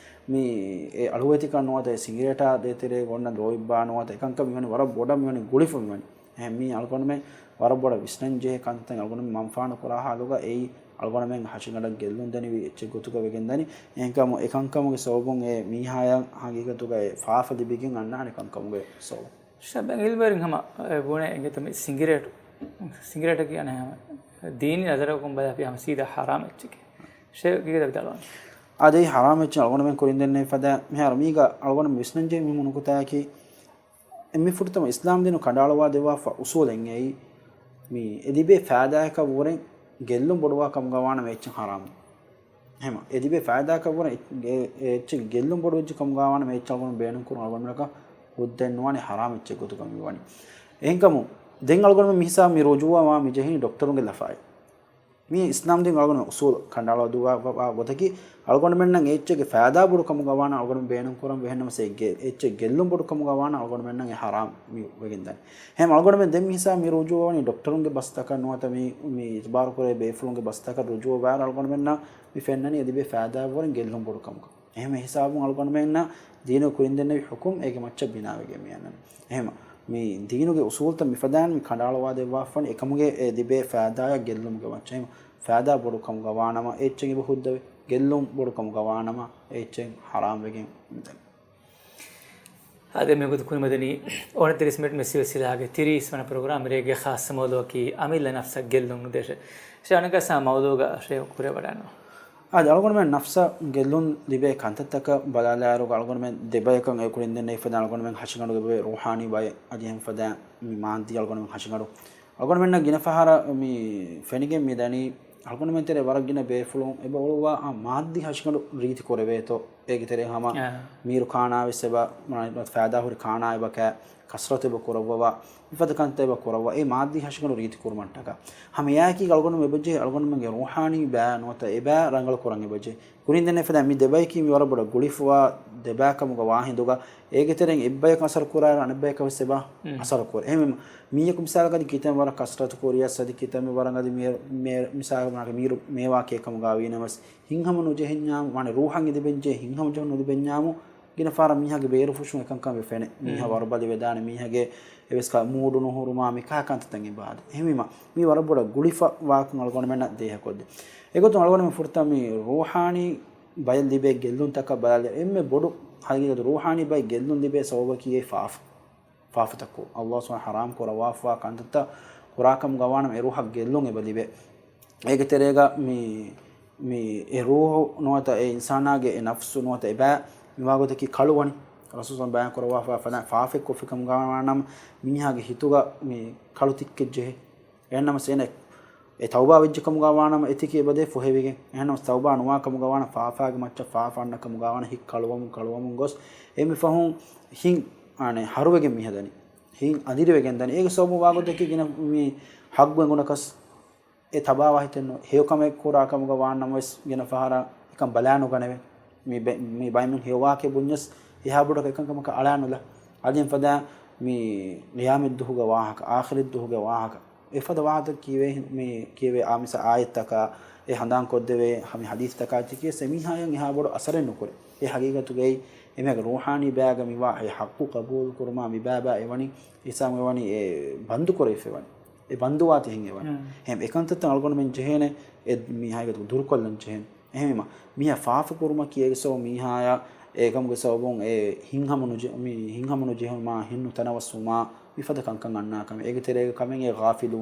މި އެ އަޅުވެތިކަން ނުވަތަ އެ ސިނގިރޭޓާ ދޭތެރޭގަ އޮންނަ ލޯތްބާ ނުވަތަ އެކަންކަން މިވަނީ ވަރަށް ބޮޑަށް މިވަނީ ގުޅިފަ މިވަނީ. އެހެން މީ އަޅުގަނޑުމެން ވަރަށް ބޮޑަށް ވިސްނަން ޖެހޭ ކަންތައް އަޅުގަނޑުމެން މަންފާނު ކުރާ ހާލުގަ އެއީ އަޅުގަނޑުމެން ހަށިގަނޑަށް ގެއްލުން ދެނިވި އެއްޗެއް ގޮތުގަ ވެގެން ދަނީ. އެހެންކަމު އެކަންކަމުގެ ސަބަބުން އެ މީހާޔަށް ހަގީގަތުގައި ފާފަ ލިބިގެން އަންނާނެ ކަންކަމުގެ ސަބަބުން. ޝަބެން އިލްމުވެރިން ހަމަ އެ ބުނޭ އެނގޭތަ މި ސިނގިރޭޓު، ސިނގިރޭޓަކީ އަނެއް ހަމަ ދީނީ ނަޒަރަކުން ބަލާފި ހަމަ ސީދާ ޙަރާމް އެއްޗެކޭ. ޝޭޚް ކީކޭތަ ވިދާޅުވަނީ؟ އާދެ، އެއީ ޙަރާމް އެއްޗެއް އަޅުގަނޑުމެން ކުރިން ދެންނެވި ފަދަ މިހާރު މީގަ އަޅުގަނޑު ވިސްނަންޖެހޭ މި ނުކުތާއަކީ، އެ މި ފުރަތަމަ އިސްލާމް ދީނު ކަނޑައަޅުވާ ދެއްވާފަ އުސޫލެއް އެއީ، މި އެ ލިބޭ ފައިދާއަކަށް ވުރެން ގެއްލުން ބޮޑުވާ ކަމުގަ ވާނަމަ އެއްޗެއް ޙަރާމް. އެހެމަ، އެ ލިބޭ ފައިދާއަކަށް ވުރެން އެ، އެ، އެއްޗެއް ގެއްލުން ބޮޑުވެއްޖެ ކަމުގަ ވާނަމަ އެއްޗެއް އަޅުގަނޑު ބޭނުން ކުރުން އަޅުގަނޑުމެންނަކަށް ހުއްދައެއް ނުވާނެ، ޙަރާމް އެއްޗެއް ގޮތުގަ މިވަނީ. އެހެންކަމުން ދެން އަޅުގަނޑުމެން މި ހިސާބު މި ރުޖޫޢަވާ މި ޖެހެނީ ޑޮކްޓަރުންގެ ލަފާއި. މީ އިސްލާމް ދީން އަޅުގަނޑުމެން އުސޫލު ކަނޑައަޅާ ދުވާ ވާ ގޮތަކީ، އަޅުގަނޑުމެންނަށް އެ އެއްޗެއްގެ ފައިދާ ބޮޑު ކަމުގަ ވާނަ އަޅުގަނޑު ބޭނުން ކުރަން ވެހެންނަމަސް އެ ގެ-، އެއްޗެއް ގެއްލުން ބޮޑު ކަމުގަ ވާނަ އަޅުގަނޑުމެންނަށް އެ ޙަރާމް މި ވެގެން ދާނެ. އެހެން އަޅުގަނޑުމެން ދެން މި ހިސާބު މި ރުޖޫޢަވަނީ ޑޮކްޓަރުންގެ ބަސްތަކަށް ނުވަތަ މި، މި އިތުބާރު ކުރޭ ބޭފުޅުންގެ ބަސްތަކަށް ރުޖޫޢަވާއިރު އަޅުގަނޑުމެންނަށް މި ފެންނަނީ އެ ލިބޭ ފައިދާއަށްވުރެން ގެއްލުން ބޮޑު ކަމުގަ. އެހެން ހިސާބުން އަޅުގަނޑުމެންނަށް ދީނު ކުރިން ދެންނެވި ޙުކުމް އޭގެ މައްޗަށް ބިނާވެގެން މި އަންނަނީ. އެހެމަ، މި ދީނުގެ އުސޫލުތައް މިފަދައިން މި ކަނޑައަޅުވާ ދެއްވާފަން އެކަމުގެ އެ ލިބޭ ފައިދާއަށް ގެއްލުމުގެ މައްޗަށް. އެހެމަ، ފައިދާ ބޮޑު ކަމުގަ ވާނަމަ އެއްޗެއް އެބަ ހުއްދަވޭ، ގެއްލުން ބޮޑު ކަމުގަ ވާނަމަ އެއްޗެއް ޙަރާމް ވެގެން މިދަނީ. އާދެ، މިގޮތަށް ކުރިމަތިނީ އޮނަތިރީސް މިނިޓް މި ސިލްސިލާގެ ތިރީސް ވަނަ ޕްރޮގްރާމް ރޭގެ ޚާއްޞަ މައުޟޫޢަކީ އަމިއްލަ ނަފްސަށް ގެއްލުން ނުދޭށޭ. ޝޭޚް އަނެއްކާސް މައުޟޫޢުގަ ޝޭޚް ކުރިއަށް ވަޑައިގަންނަވާ. އާދެ، އަޅުގަނޑުމެން ނަފްސަށް ގެއްލުން ލިބޭ ކަންތައްތަކަށް ބަލާލާއިރު އަޅުގަނޑުމެން ދެބަޔަކަށް އެ ކުރިން ދެންނެވި ފަދަ އަޅުގަނޑުމެން ހަށިގަނޑުގެ ބޮޑު ރޫޙާނީ ބައެއް އަދި އެހެން ފަދަ މި މާއްދީ އަޅުގަނޑުމެން ހަށިގަނޑު. އަޅުގަނޑުމެންނަށް ގިނަ ފަހަރަށް މި ފެނިގެން މި ދަނީ، އަޅުގަނޑުމެން ތެރޭ ވަރަށް ގިނަ ބޭފުޅުން އެބަ އޮޅުވާ އާ މާއްދީ ހަށިގަނޑު ރީތި ކުރެވޭތޯ، އޭގެ ތެރޭ ހަމަ އާ. މީރު ކާނާ ވެސް އެބަ، މާ، ފައިދާ ހުރި ކާނާ އެބަ ކައި ކަސްރަތު އެބަ ކުރައްވަވާ، މިފަދަ ކަންތައް އެބަ ކުރައްވާ، އެ މާއްދީ ހަށިގަނޑު ރީތި ކުރުމަށްޓަކާ. ހަމަ އެއާއެކީ އަޅުގަނޑުމެން އެބަޖެހޭ އަޅުގަނޑުމެންގެ ރޫޙާނީ ބައި ނުވަތަ އެބައި ރަނގަޅު ކުރަން އެބަޖެހޭ. ކުރިން ދެންނެވި ފަދަ މި ދެބަޔަކީ މި ވަރަށް ބޮޑަށް ގުޅިފަވާ ދެބައިކަމުގަ ވާހިނދުގަ، އޭގެ ތެރެއިން އެއްބަޔަކަށް އަސަރު ކުރާއިރު އަނެއްބަޔަކަށް ވެސް އެބަ އަސަރު ކުރޭ. އެހެންވީމަ، މީހަކު މިސާލަކަށް ކިތަންމެ ވަރަށް ކަސްރަތު ކުރިޔަސް އަދި ކިތަންމެ ވަރަށް އަދި މޭ، މޭ، މިސާލަކަށް މީރު މޭވާ ކޭ ކަމުގަ ވީނަމަސް، ހިތްހަމަ ނުޖެހެންޏާމު، ވާނެ ރޫޙަށް އެދިބެންޖެހޭ، ހިތްހަމަ ޖެހުން ނުލިބެންޏާމު، ގިނަ ފަހަރަށް މީހާގެ ބޭރުފުށުން އެކަންކަމެއް ފެނޭ. މީހާ ވަރުބަލި ވެދާނެ، މީހާގެ އެވެސް ކަ-، މޫޑު ނުހުރުމާ، މިކާ ކަންތައްތައް އެބަ އާދޭ. އެހެންވީމަ، މީ ވަރަށް ބޮޑަށް ގުޅިފަ ވާކަން އަޅުގަނޑުމެންނަށް ދޭހަކޮށްދޭ. އެގޮތުން އަޅުގަނޑުމެން ފުރަތަމަ މި ރޫޙާނީ ބައެއް ލިބޭ ގެއްލުންތަކަށް ބަލާލި، އެންމެ ބޮޑު ހަގީގަތު ރޫޙާނީ ބައެއް ގެއްލުން ލިބޭ ސަބަބަކީ އެ ފާފަ. ފާފަތަކު، ﷲ ސުބްޙާނަހޫ ވަތަޢާލާ ޙަރާމް ކުރައްވާފަ ކަންތައްތައް ކުރާކަމުގަ ވާނަމަ އެ ރޫޙަށް ގެއްލުން އެބަ ލިބޭ. އޭގެ ތެރޭގަ މި، މި އެ ރޫޙު ނުވަތަ އެ އިންސާނާގެ އެ ނަފްސު ނުވަތަ އެބަ މިވާގޮތަކީ ކަޅުވަނީ. ރަސޫލު ބަޔާން ކުރައްވާފަ ފަދަ ފާފައެއް ކޮށްފި ކަމުގަ ވާނަމަ މީހާގެ ހިތުގަ މި ކަޅު ތިއްކެއް ޖެހޭ. އެހެންނަމަސް އޭނަ އެ ތައުބާ ވެއްޖެ ކަމުގަ ވާނަމަ އެތިކެ އެބަދޭ ފޮހެވިގެން. އެހެންނަމަސް ތައުބާ ނުވާ ކަމުގަ ވާނަމަ ފާފާގެ މައްޗަށް ފާފަ އަންނަ ކަމުގަ ވާނަމަ ހިތް ކަޅުވަމުން ކަޅުވަމުން ގޮސް އެންމެ ފަހުން ހިތް އަނެއް ހަރުވެގެން މީހާ ދަނީ. ހިތް އަނދިރިވެގެން ދަނީ. އޭގެ ސަބަބުން ވާގޮތަކީ ގިނަ މި ހައްގު އެނގުނަކަސް އެ ތަބާވާ ހިތެއްނު. ހެޔޮކަމެއް ކުރާ ކަމުގަ ވާނަމަވެސް ގިނަ ފަހަރަށް އެކަން ބަލާނުގަނެވޭ. މި ބެ-، މި ބައިމީހުން ހެޔޮވާކޭ ބުންޏަސް އެހާ ބޮޑަކަށް އެކަންކަމަކަށް އަޅާނުލާ. އަދި އެފަދަ މި ޤިޔާމަތްދުހުގެ ވާހަކަ، އާޚިރަތްދުހުގެ ވާހަކަ، އެފަދަ ވާހަކަ ކީވޭ، މި ކީވޭ އާ މިސާ އާޔަތްތަކާ، އެ ހަނދާންކޮށްދެވޭ ހަމަ ހަދީސްތަކާ ތިކިޔަސް އެމީހާޔަށް އެހާ ބޮޑު އަސަރެއް ނުކުރޭ. އެ ހަގީގަތުގައި އެމީހާގެ ރޫޙާނީ ބައިގަ މިވާ އެ ޙައްޤު ޤަބޫލު ކުރުމާ މި ބައިބައި އެވަނީ އިސްލާމް އެވަނީ އެ ބަންދު ކުރެވިފައިވަނީ. އެ ބަންދުވާތީ ހެން އެވަނީ. ހެން އެކަންތައްތައް އަޅުގަނޑުމެން ޖެހޭނެ އެ މީހާގެ ދުރުކޮށްލަން ޖެހޭނެ. އެހެންވީމަ، މީހާ ފާފަ ކުރުމަކީ އޭގެ ސަބަބުން މީހާޔަށް އެކަމުގެ ސަބަބުން އެ ހިތްހަމަނުޖެ-، މި ހިތްހަމަނުޖެހުމާ، ހިތްނުތަނަވަސްވުމާ، މިފަދަ ކަންކަން އަންނާ ކަމެއް. އޭގެ ތެރޭގަ ކަމެއް އެ ޣާފިލު،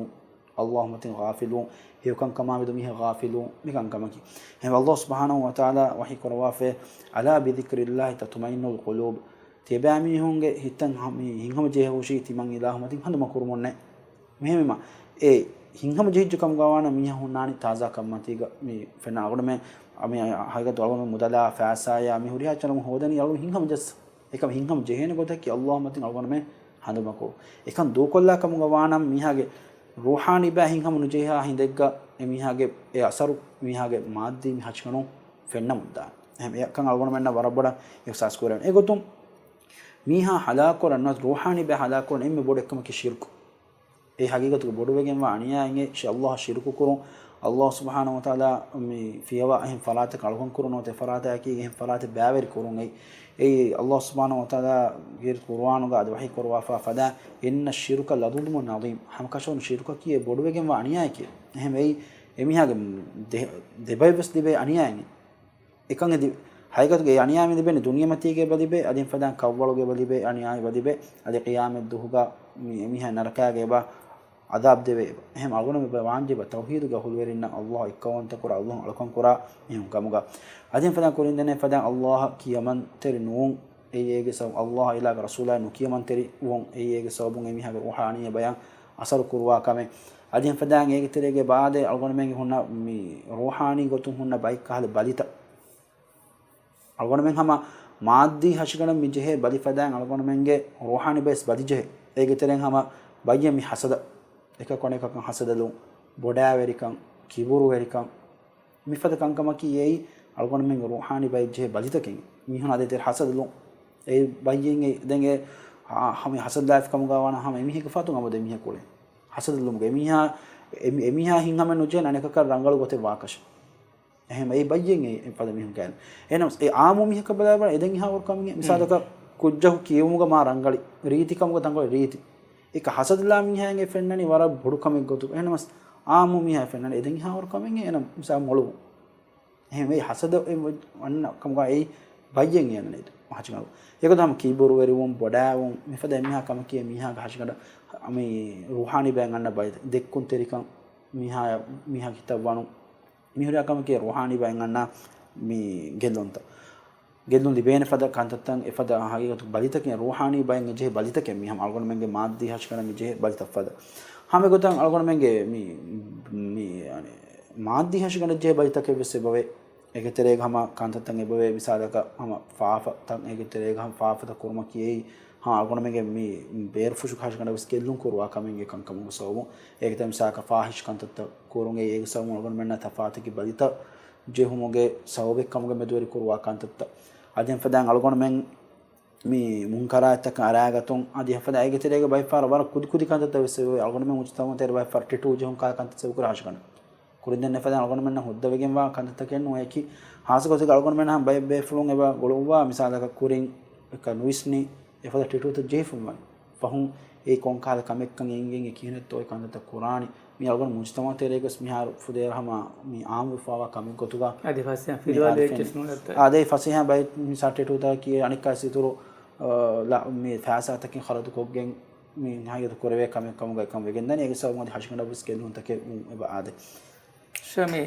ﷲ މަތިން ޣާފިލު، ހެޔޮކަންކަމާ މެދު މީހާ ޣާފިލު، މި ކަންކަމަކީ. އެހެން ﷲ ސުބްޙާނަހޫ ވަތަޢާލާ ވަޙީ ކުރައްވާފައި، "ألا بذكر الله تطمئن القلوب." ތިޔަބައިމީހުންގެ ހިތަށް ހަ-، މި ހިތްހަމަ ޖެހޭ ހުށީ ތިމަން އިލާހު މަތިން ހަނދުމަކުރުމުންނޭ. މިހެންވީމަ، އެ ހިތްހަމަ ޖެހިއްޖެ ކަމުގަ ވާނަމަ މީހާ ހުންނާނީ ތާޒާކަންމަތީގަ މި ފެންނަ އަޅުގަނޑުމެން، މި ހަގީގަތު އަޅުގަނޑު މުދަލާ ފައިސާޔާ މި ހުރިހާ ޗަރަމު ހޯދަނީ އަޅުގަނޑު ހިތްހަމަ ޖައްސަ. އެކަމަ ހިތްހަމަ ޖެހޭނެ ގޮތަކީ ﷲ މަތިން އަޅުގަނޑުމެން ހަނދުމަކުރު. އެކަން ދޫކޮށްލާ ކަމުގަ ވާނަމަ މީހާގެ ރޫޙާނީ ބައި ހިތްހަމަ ނުޖެހާ ހިނދެއްގަ އެ މީހާގެ އެ އަސަރު މީހާގެ މާއްދީ މި ހަށިގަނޑު ފެންނަމުންދާނެ. އެހެން އެކަން އަޅުގަނޑުމެންނަށް ވަރަށް ބޮޑަށް އިޙްސާސް ކުރެވޭނެ. އެގޮތުން މީހާ ހަލާކުކުރަން ނުވަތަ ރޫޙާނީ ބައި ހަލާކުކުރަން އެންމެ ބޮޑު އެއްކަމަކީ ޝިރްކު. އެ ހަގީގަތުގަ ބޮޑުވެގެންވާ އަނިޔާއެއް އެއީ ﷲ ޝިރުކު ކުރުން. ﷲ ސުބްޙާނަހޫ ވަތަޢާލާ މި ފިޔަވާ އެހެން ފަރާތަކަށް އަޅުކަން ކުރުން ނުވަތަ އެ ފަރާތަކީ އެހެން ފަރާތެއް ބައިވެރި ކުރުން އެއީ. އެއީ ﷲ ސުބްޙާނަހޫ ވަތަޢާލާ ގިރި ޤުރުއާނުގަ އަދި ވަޙީ ކުރައްވާފަ ފަދަ، "إن الشرك لظلم عظيم." ހަމަކަށަވަރުން ޝިރުކަކީ އެ ބޮޑުވެގެންވާ އަނިޔާއެކޭ. އެހެން އެއީ އެމީހާގެ ދެ-، ދެބައިވެސް ލިބޭ އަނިޔާއެއް. އެކަން އެދި-، ހަގީގަތުގައި އަނިޔާ މި ލިބެނީ ދުނިޔެމަތީގަ އެބަ ލިބޭ، އަދި އެފަދައިން ކަށްވަޅުގަ އެބަ ލިބޭ، އަނިޔާ އެބަ ލިބޭ، އަދި ޤިޔާމަތް ދުހުގަ މި އެމީހާ ނަރަކާގަ އެބަ އަޒާބް ދެވޭ އެބަ. އެހެން އަޅުގަނޑު މި ވާންޖެ އެބަ ތައުހީދުގަ އަހުލުވެރިންނަށް އައްލާހަށް އެއްކައުވަންތަ ކުރާ، އައްލާހަށް އަޅުކަން ކުރާ މީހުން ކަމުގަ. އަދި އެފަދައިން ކުރިން ދެން އެފަދައިން އައްލާހަށް ކިޔަމަންތެރި ނުވުން، އެއީ އޭގެ ސަބަބު އައްލާހަށް އިލާހަށް ރަސޫލާއަށް ނުކިޔަމަންތެރި ވުން، އެއީ އޭގެ ސަބަބުން އެމީހާގެ ރޫޙާނީ ބަޔަށް އަސަރު ކުރުވާ ކަމެއް. އަދި އެފަދައިން އޭގެ ތެރޭގަ އެބަ އާދޭ އަޅުގަނޑުމެންގެ ހުންނަ މި ރޫޙާނީ ގޮތުން ހުންނަ ބައެއް ކަހަލަ ބަލިތައް. އަޅުގަނޑުމެން ހަމަ މާއްދީ ހަށިގަނޑަށް މި ޖެހޭ ބަލި ފަދައިން އަޅުގަނޑުމެންގެ ރޫޙާނީ ބަޔަސް ބަލި ޖެހޭ. އޭގެ ތެރެއިން ހަމަ ބައްޔެއް މި ހަސަދަ، އެކަކު އަނެކަކަށް ހަސަދަލުން، ބޮޑާވެރިކަން، ކިބުރުވެރިކަން، މިފަދަ ކަންކަމަކީ އެއީ އަޅުގަނޑުމެންގެ ރޫޙާނީ ބައެއް ޖެހޭ ބަލިތަކެއް. މީހުން އަދި ތެރެ ހަސަދަލުން. އެ ބައްޔެއް އެ ދެން އެ ހަ-، ހަމަ ހަސަދަލާފި ކަމުގަ ވާނަ ހަމަ އެމީހެއްގެ ފަތުން އަބަދު އެމީހަކު އުޅޭ. ހަސަދަލުމުގެ އެމީހާ، އެ-، އެމީހާ ހިތްހަމައެއް ނުޖެހޭނެ އަނެކަކަށް ރަނގަޅު ގޮތެއް ވާކަށެއް. އެހެން އެ ބައްޔެއް އެ ފަދަ މީހުން ކައިރި. އެހެނަސް އެ އާއްމު މީހަކަށް ބަލާބަލަ އެދެން އެހާ ވަރު ކަމެއް. މިސާލަކަށް ކުއްޖަކު ކިޔެވުމުގަ މާ ރަނގަޅި، ރީތި ކަމުގަ ތަންކޮޅެއް ރީތި. އެކަ ހަސަދަލާ މީހާއެއް އެ ފެންނަނީ ވަރަށް ބޮޑު ކަމެއް ގޮތުގަ. އެހެނަސް އާއްމު މީހާ ފެންނަނީ އެދެން އެހާ ވަރު ކަމެއް އެ އެނަ މިސާލަށް މޮޅުވުން. އެހެން އެ ހަސަދަ އެ ވަންނަ ކަމުގަ އެ ބައްޔެއް އެ އަންނަނީ މަހަޖަނަ. އެގޮތަށް ހަމަ ކީބޯރުވެރިވުން، ބޮޑާވުން، މިފަދަ އެމީހާ ކަމަކީ އެ މީހާގެ ހަށިގަނޑަށް މި ރޫޙާނީ ބައެއް އަންނަ ބައެއް. ދެއްކުންތެރިކަން، މީހާ، މީހާ ކިތައް ވަނުން، މި ހުރިހާ ކަމަކީ ރޫޙާނީ ބައެއް އަންނަ މި ގެއްލުންތައް. ގެއްލުން ލިބޭނެ ފަދަ ކަންތައްތައް އެފަދަ ހަގީގަތު ބަލިތަކެއް، ރޫޙާނީ ބައެއް އެ ޖެހޭ ބަލިތަކެއް މީ ހަމަ އަޅުގަނޑުމެންގެ މާއްދީ ހަށިގަނޑަށް މި ޖެހޭ ބަލިތައް ފަދަ. ހަމަ އެގޮތަށް އަޅުގަނޑުމެންގެ މި، މި، އަނެ، މާއްދީ ހަށިގަނޑަށް ޖެހޭ ބަލިތަކެއް ވެސް އެބަވޭ. އޭގެ ތެރޭގަ ހަމަ ކަންތައްތައް އެބަވޭ، މިސާލަކަށް ހަމަ ފާފަތައް އޭގެ ތެރޭގަ ހަމަ ފާފަތައް ކުރުމަކީ އެއީ ހަމަ އަޅުގަނޑުމެންގެ މި ބޭރުފުށުގެ ހަށިގަނޑަށް ވެސް ގެއްލުން ކުރުވާ ކަމެއްގެ ކަންކަމުގެ ސަބަބުން. އޭގެ ތެރޭ މިސާލަކަށް ފާޙިޝް ކަންތައްތައް ކުރުން އެއީ އޭގެ ސަބަބުން އަޅުގަނޑުމެންނަށް ތަފާތަކީ ބަލިތައް ޖެހުމުގެ ސަބަބެއް ކަމުގަ މެދުވެރި ކުރުވާ ކަންތައްތައް. އަދި އެފަދައިން އަޅުގަނޑުމެން މި މުންކަރާތްތަކަށް އަރާގަތުން، އަދި އެފަދަ އޭގެ ތެރޭގަ ބައެއް ފަހަރަށް ވަރަށް ކުދި ކުދި ކަންތައްތައް ވެސް އެބަވޭ. އަޅުގަނޑުމެން މުޖުތަމަޢު ތެރޭ ބައެއް ފަހަރަށް ޓެޓޫ ޖެހުން ކާ ކަންތައް އެބަ ކުރާ ހަށިގަނޑަށް. ކުރިން ދެން އެފަދަ އަޅުގަނޑުމެންނަށް ހުއްދަވެގެންވާ ކަންތައްތަކެއް ނޫން އެކި. ހާއްސަ ގޮތެއްގަ އަޅުގަނޑުމެން ހަމަ ބައެއް ބޭފުޅުން އެބަ ގުޅުއްވާ މިސާލަކަށް ކުރިން އެކަ ނުވިސްނި އެފަދަ ޓެޓޫތައް ޖެހިފަ ވަން. ފަހުން އެ ކޮން ކަހަލަ ކަމެއްކަން އެނގެން އެ ކިހިނެއްތޯ އެ ކަންތައްތައް ކުރާނީ. މި އަޅުގަނޑު މުޖުތަމަޢު ތެރޭގަސް މިހާރު ފުދޭރަ ހަމަ މި އާއްމުވެފަވާ ކަމެއް ގޮތުގަ އަދި ފަސޭހަ މި ފިލުވާލި އާދެ އެއްޗެސް ފެން-، ނޫން އައްތަ. އާދެ ފަސޭހަ ބައެއް މިސާ ޓެޓޫތަކަކީ އަނެއްކާ ސިތުރު، އާ، ލަ-، މި ފައިސާތަކެއް ޚަރަދު ކޮށްގެން މި ހަގީގަތު ކުރެވޭ ކަމެއް ކަމުގަ އެކަން ވެގެންދާނެ. އޭގެ ސަބަބުން އަދި ހަށިގަނޑަށް ވެސް ގެއްލުންތަކެއް ވުން އެބަ އާދެ. ޝަމީ،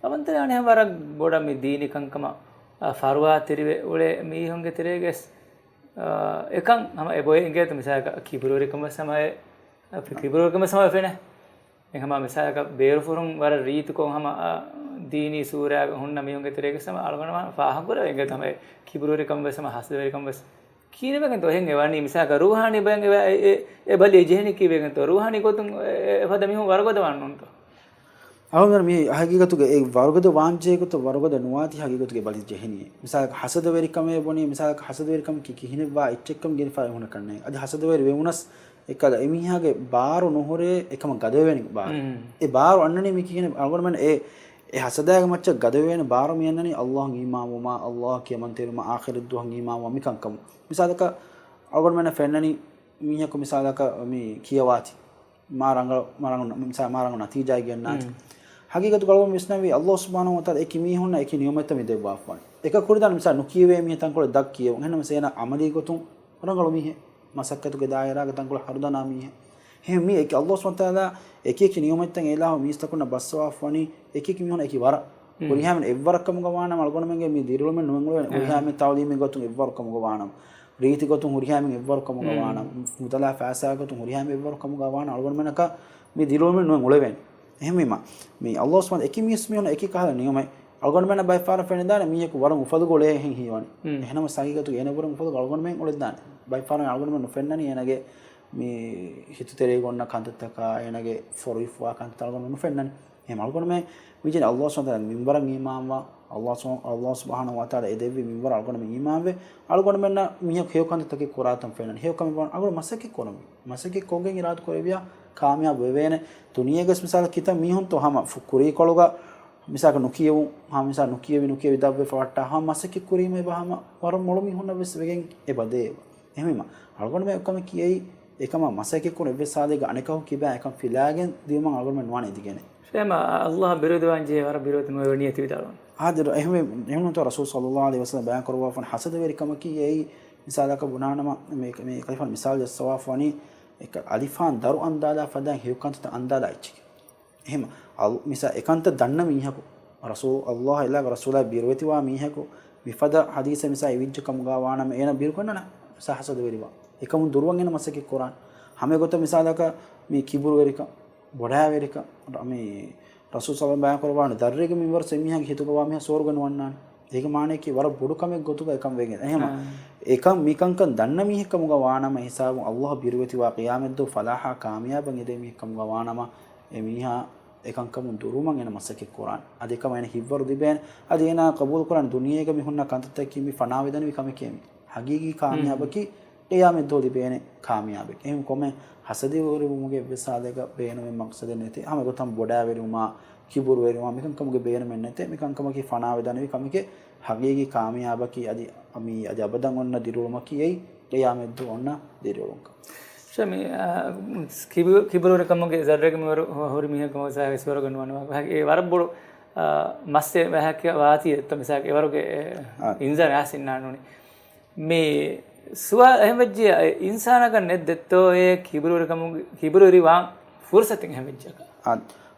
އަވަންތަ އަނެއް ވަރަށް ބޮޑަށް މި ދީނީ ކަންކަމަށް، އާ، ފަރުވާތެރިވެ އުޅޭ މީހުންގެ ތެރޭގަސް، އާ، އެކަން ހަމަ އެބޮއެ އިނގޭތަ މިސާލަކަށް ކިބުރުވެރިކަމަށް ސަމައެ، އާ، ކިބުރުވެރިކަމަށް ސަމައެ ފެނޭ. އެ ހަމަ މިސާލަކަށް ބޭރުފުށުން ވަރަށް ރީތިކޮށް ހަމަ، އާ، ދީނީ ސޫރައިގަ ހުންނަ މީހުންގެ ތެރޭގަސް ހަމަ އަޅުގަނޑުމެން ފާހަގަކުރެވޭ އިނގޭތަ ހަމަ އެ ކިބުރުވެރިކަމަށް ވެސް ހަމަ ހަސަދަވެރިކަމަށް ވެސް. ކިހިނެއްވެގެންތޯ އެހެން އެ ވަނީ؟ މިސާލަކަށް ރޫޙާނީ ބައެއް އެ، އެ، އެ ބަލި ޖެހެނީ ކީއްވެގެންތޯ؟ ރޫޙާނީ ގޮތުން އެ، އެ ފަދަ މީހުން ވަރުގަދަ ވާންނޫންތޯ؟ އަޅުގަނޑު މި ހަގީގަތުގަ އެ ވަރުގަދަ ވާންޖެހޭ ގޮތަށް ވަރުގަދަ ނުވާތީ ހަގީގަތުގަ ބަލި ޖެހެނީ. މިސާލަކަށް ހަސަދަވެރިކަމޭ ބުނީ، މިސާލަކަށް ހަސަދަވެރިކަމަކީ ކިހިނެއްވާ އެއްޗެއްކަމުގެ ފައި ހުނަ ކަންނޭ. އަދި ހަސަދަވެރި ވެވުނަސް އެކަލަ އެމީހާގެ ބާރު ނުހުރޭ އެކަމަށް ގަދަވެވޭނެ ބާރު. މް. އެ ބާރު އަންނަނީ މި ކިހިނެއް؟ އަޅުގަނޑުމެން އެ، އެ ހަސަދާގެ މައްޗަށް ގަދަވެވޭނެ ބާރު މި އަންނަނީ އައްލާހުން އީމާންވުމާ، އައްލާހަށް ކިޔަމަންތެރިވުމާ، އާޚިރަތް ދުވަހަށް އީމާންވުމާ މިކަންކަމުން. މިސާލަކަށް އަޅުގަނޑުމެންނަށް ފެންނަނީ މީހަކު މިސާލަކަށް މި ކިޔަވާތީ. މާ ރަނގަޅު، މާ ރަނގަޅު، މިސާ މާ ރަނގަޅު ނަތީޖާއެއް ގެންނާތީ. މް. ހަގީގަތުގަ އަޅުގަނޑު ވިސްނަންވީ އައްލާހު ސުބްޙާނަހު ވަތަޢާލާ އެކި މީހުންނަށް އެކި ނިޢުމަތްތައް މި ދެއްވާފަވަނީ. އެކަ ކުރިދާނެ މިސާ ނުކިޔެވޭ މީހެއް ތަންކޮޅެއް ދަށް ކިޔެވުން. އެހެންނަމަވެސް އޭނަ ޢަމަލީ ގޮތުން ރަނގަޅު މީހެއް. މަސައްކަތުގެ ދާއިރާގަ ތަންކޮޅެއް ހަރުދަނާ މީހެއް. އެހެން މީ އެކި އައްލާހު ސުބްޙާނަހު ވަތަޢާލާ އެކި އެކި ނިޢުމަތްތައް އެ އިލާހު މީސްތަކުންނަށް ބައްސަވާފަވަނީ އެކި އެކި މީހުން އެކި ވަރަށް. މް. ހުރިހާމެން އެއްވަރަށް ކަމުގަ ވާނަމަ އަޅުގަނޑުމެންގެ މި ދިރިއުޅުމެއް ނުވެން އުޅެވޭނެ. އާ. ހުރިހާމެން ތަޢުލީމީ ގޮތުން އެއްވަރު ކަމުގަ ވާނަމަ. ރީތި ގޮތުން ހުރިހާމެން އެއްވަރު ކަމުގަ މް. ވާނަމަ. މުދަލާ ފައިސާ ގޮތުން ހުރިހާމެން އެއްވަރު ކަމުގަ ވާނަމަ އަޅުގަނޑުމެންނަކަށް މި ދިރިއުޅުމެއް ނުވެން އުޅެވޭނެ. އެހެންވީމަ، މި އައްލާހު ސުބްޙާނަހު އެކި މީސް މީހުން އެކި ކަހަލަ ނިޢުމަތް. އަޅުގަނޑުމެންނަށް ބައެއް ފަހަރަށް ފެނިދާނެ މީހަކު ވަރަށް އުފަލުގަ އުޅޭ ހެން ހީވަނީ. މް. އެހެނަމަ ހަގީގަތުގަ އޭނަ ވަރަށް އުފަލުގަ އަޅުގަނޑުމެން އުޅެދާނެ. ބައެއް ފަހަރަށް އަޅުގަނޑުމެން ނުފެންނަނީ އޭނަގެ މި ހިތުތެރޭގަ އޮންނަ ކަންތައްތަކާ، އޭނަގެ ފޮރުވިފަވާ ކަންތައްތައް އަޅުގަނޑު ނުފެންނަނީ. އެހެން އަޅުގަނޑުމެން މި ޖެހެނީ އައްލާހު ސުބްޙާނަހު ވަތަޢާލާ މިންވަރަށް އީމާންވާ، އައްލާހު ސު-، އައްލާހު ސުބްޙާނަހު ވަތަޢާލާ އެ ދެއްވި މިންވަރަށް އަޅުގަނޑުމެން އީމާންވެ، އަޅުގަނޑުމެންނަށް މީހަކު ހެޔޮ ކަންތައްތަކެއް ކުރާތަން ފެންނަނީ. ހެޔޮ ކަމެއް ވާން އަޅުގަނޑު މަސައްކަތް ކުރަމުން. މަސައްކަތް ކޮށްގެން އިރާދަ ކުރެވިޔާ ކާމިޔާބު ވެވޭނެ. ދުނިޔޭގަސް މިސާލަށް ކިތައް މީހުންތޯ ހަމަ ފު-، ކުރީކޮޅުގަ މިސާލަކަށް ނުކިޔެވުން، ހަމަ މިސާލަށް ނުކިޔެވި، ނުކިޔެވި ދަށްވެފަ ވައްޓާ ހަމަ މަސައްކަތް ކުރީމަ އެބަ ހަމަ ވަރަށް މޮޅު މީހުންނަށް ވެސް ވެގެން އެބަ ދޭ އެބަ. އެހެންވީމަ، އަޅުގަނޑުމެން އެކަމެއް ކިޔައީ، އެކަމަށް މަސައްކަތް ކުރުން އެއްވެސް ހާލެއްގަ އަނެކަކު ކިބާ އެކަން ފިލާގެން ދިޔުމަށް އަޅުގަނޑުމެން ނުވާނެ އެދިގެނެއް. ފެމަ، އައްލާހަށް ބިރުވެތި ނުވެވޭ ނިޔަތި ވިދާޅުވަން. އާދެ، އެހެންވެ، އެހެންވެ ރަސޫލު ޞައްލައްލާހު ޢަލައިހި ވަސައްލަމަ ބަޔާން ކުރައްވާފަން ހަސަދަވެރިކަމަކީ އެއީ، މިސާލަކަށް ބުނާނަމަ، މި، މި ކަލޭފާނު މިސާލު ޖައްސަވާފަނީ، އެކަ އަލިފާން ދަރު އަންދާލާ ފަދައިން ހެޔޮ ކަންތައްތައް އަންދާލާ އެއްޗެކޭ. އެހެން އަލް-، މިސާ އެކަންތައް ދަންނަ މީހަކު، ރަސޫލު ﷲ އާއި އެލާގެ ރަސޫލާއި ބިރުވެތިވާ މީހަކު، މިފަދަ ޙަދީޘެއް މިސާ އިވިއްޖެ ކަމުގަ ވާނަމަ، އޭނަ ބިރު ކަންނަން މިސާ ހަސަދަވެރިވާން. އެކަމުން ދުރުވަން އޭނަ މަސައްކަތް ކުރާން. ހަމަ ގޮތަށް މިސާލަކަށް މި ކިބުރުވެރިކަން، ބޮޑާވެރިކަން، މި ރަސޫލު ޞައްލައްލާހު ޢަލައިހި ވަސައްލަމަ ބަޔާން ކުރައްވާނެ ދައްރޭގެ މިންވަރު އެއް މީހާގެ ހިތުގަ ވާ މީހާ ސުވަރުގެ ނުވަންނާނެ. އޭގެ މާނައަކީ ވަރަށް ބޮޑު ކަމެއް ގޮތުގަ އެކަން ވެގެން. އެހެން އާ. އެކަން މިކަންކަން ދަންނަ މީހެއް ކަމުގަ ވާނަމަ ހިސާބުން ﷲ ބިރުވެތިވާ ޤިޔާމަތްދުވަހު ފަލާޙާ ކާމިޔާބަށް އެދޭ މީހެއް ކަމުގަ ވާނަމަ، އެ މީހާ އެކަންކަމުން ދުރުވުމަށް އޭނަ މަސައްކަތް ކުރާނެ. އަދި އެކަމަށް އޭނަ ހިތްވަރު ލިބޭނެ. އަދި އޭނާ ޤަބޫލު ކުރާނެ ދުނިޔޭގަ މި ހުންނަ ކަންތައްތަކަކީ މި ފަނާވެދާނެ މި ކަމެކޭ މި. ޙަޤީޤީ ކާމިޔާބަކީ ޤިޔާމަތްދުވަހު ލިބޭނެ ކާމިޔާބެއް. އެހެން ކޮމެ ހަސަދަވެރިވުމުގެ އެއްވެސް ހާލެއްގަ ބޭނުމެއް މަޤްޞަދެއް ނެތޭ. ހަމަ ގޮތަށް ބޮޑާވެރިވުމާ، ކިބުރުވެރިވުމާ، މިކަންކަމުގެ ބޭނުމެއް ނެތޭ. މިކަންކަމަކީ ފަނާވެދާނެ މި ކަމެކޭ. ޙަޤީޤީ ކާމިޔާބަކީ އަދި، މި އަދި އަބަދަށް އޮންނަ ދިރިއުޅުމަކީ އެއީ ޤިޔާމަތްދުވަހު އޮންނަ ދިރިއުޅުންކަން. ޝޭ، މި، އާ، ކިބު-، ކިބުރުވެރިކަމުގެ ޒައްރެއްގެ މިންވަރު ހު-، ހުރި މީހަކު މަގު ސާގެ ސުވަރުގެ ނުވަން ވާ. އެ ވަރަށް ބޮޑު، އާ، މައްސެއް ވާހަކަ ވާތީ އެއްތޯ މިސާލަކަށް އެވަރުގެ، އެ، އާ. އިންޒާރު އާސިންނާނޫނީ. މި ސުވާލު އެހެން ވެއްޖިއްޔާ، އެ އިންސާނަކަށް ނެތް ދެއްތޯއޭ ކިބުރުވެރިކަމުގެ، ކިބުރުވެރިވާން ފުރުސަތެއް އެހެން ވެއްޖަކަ؟ އާ،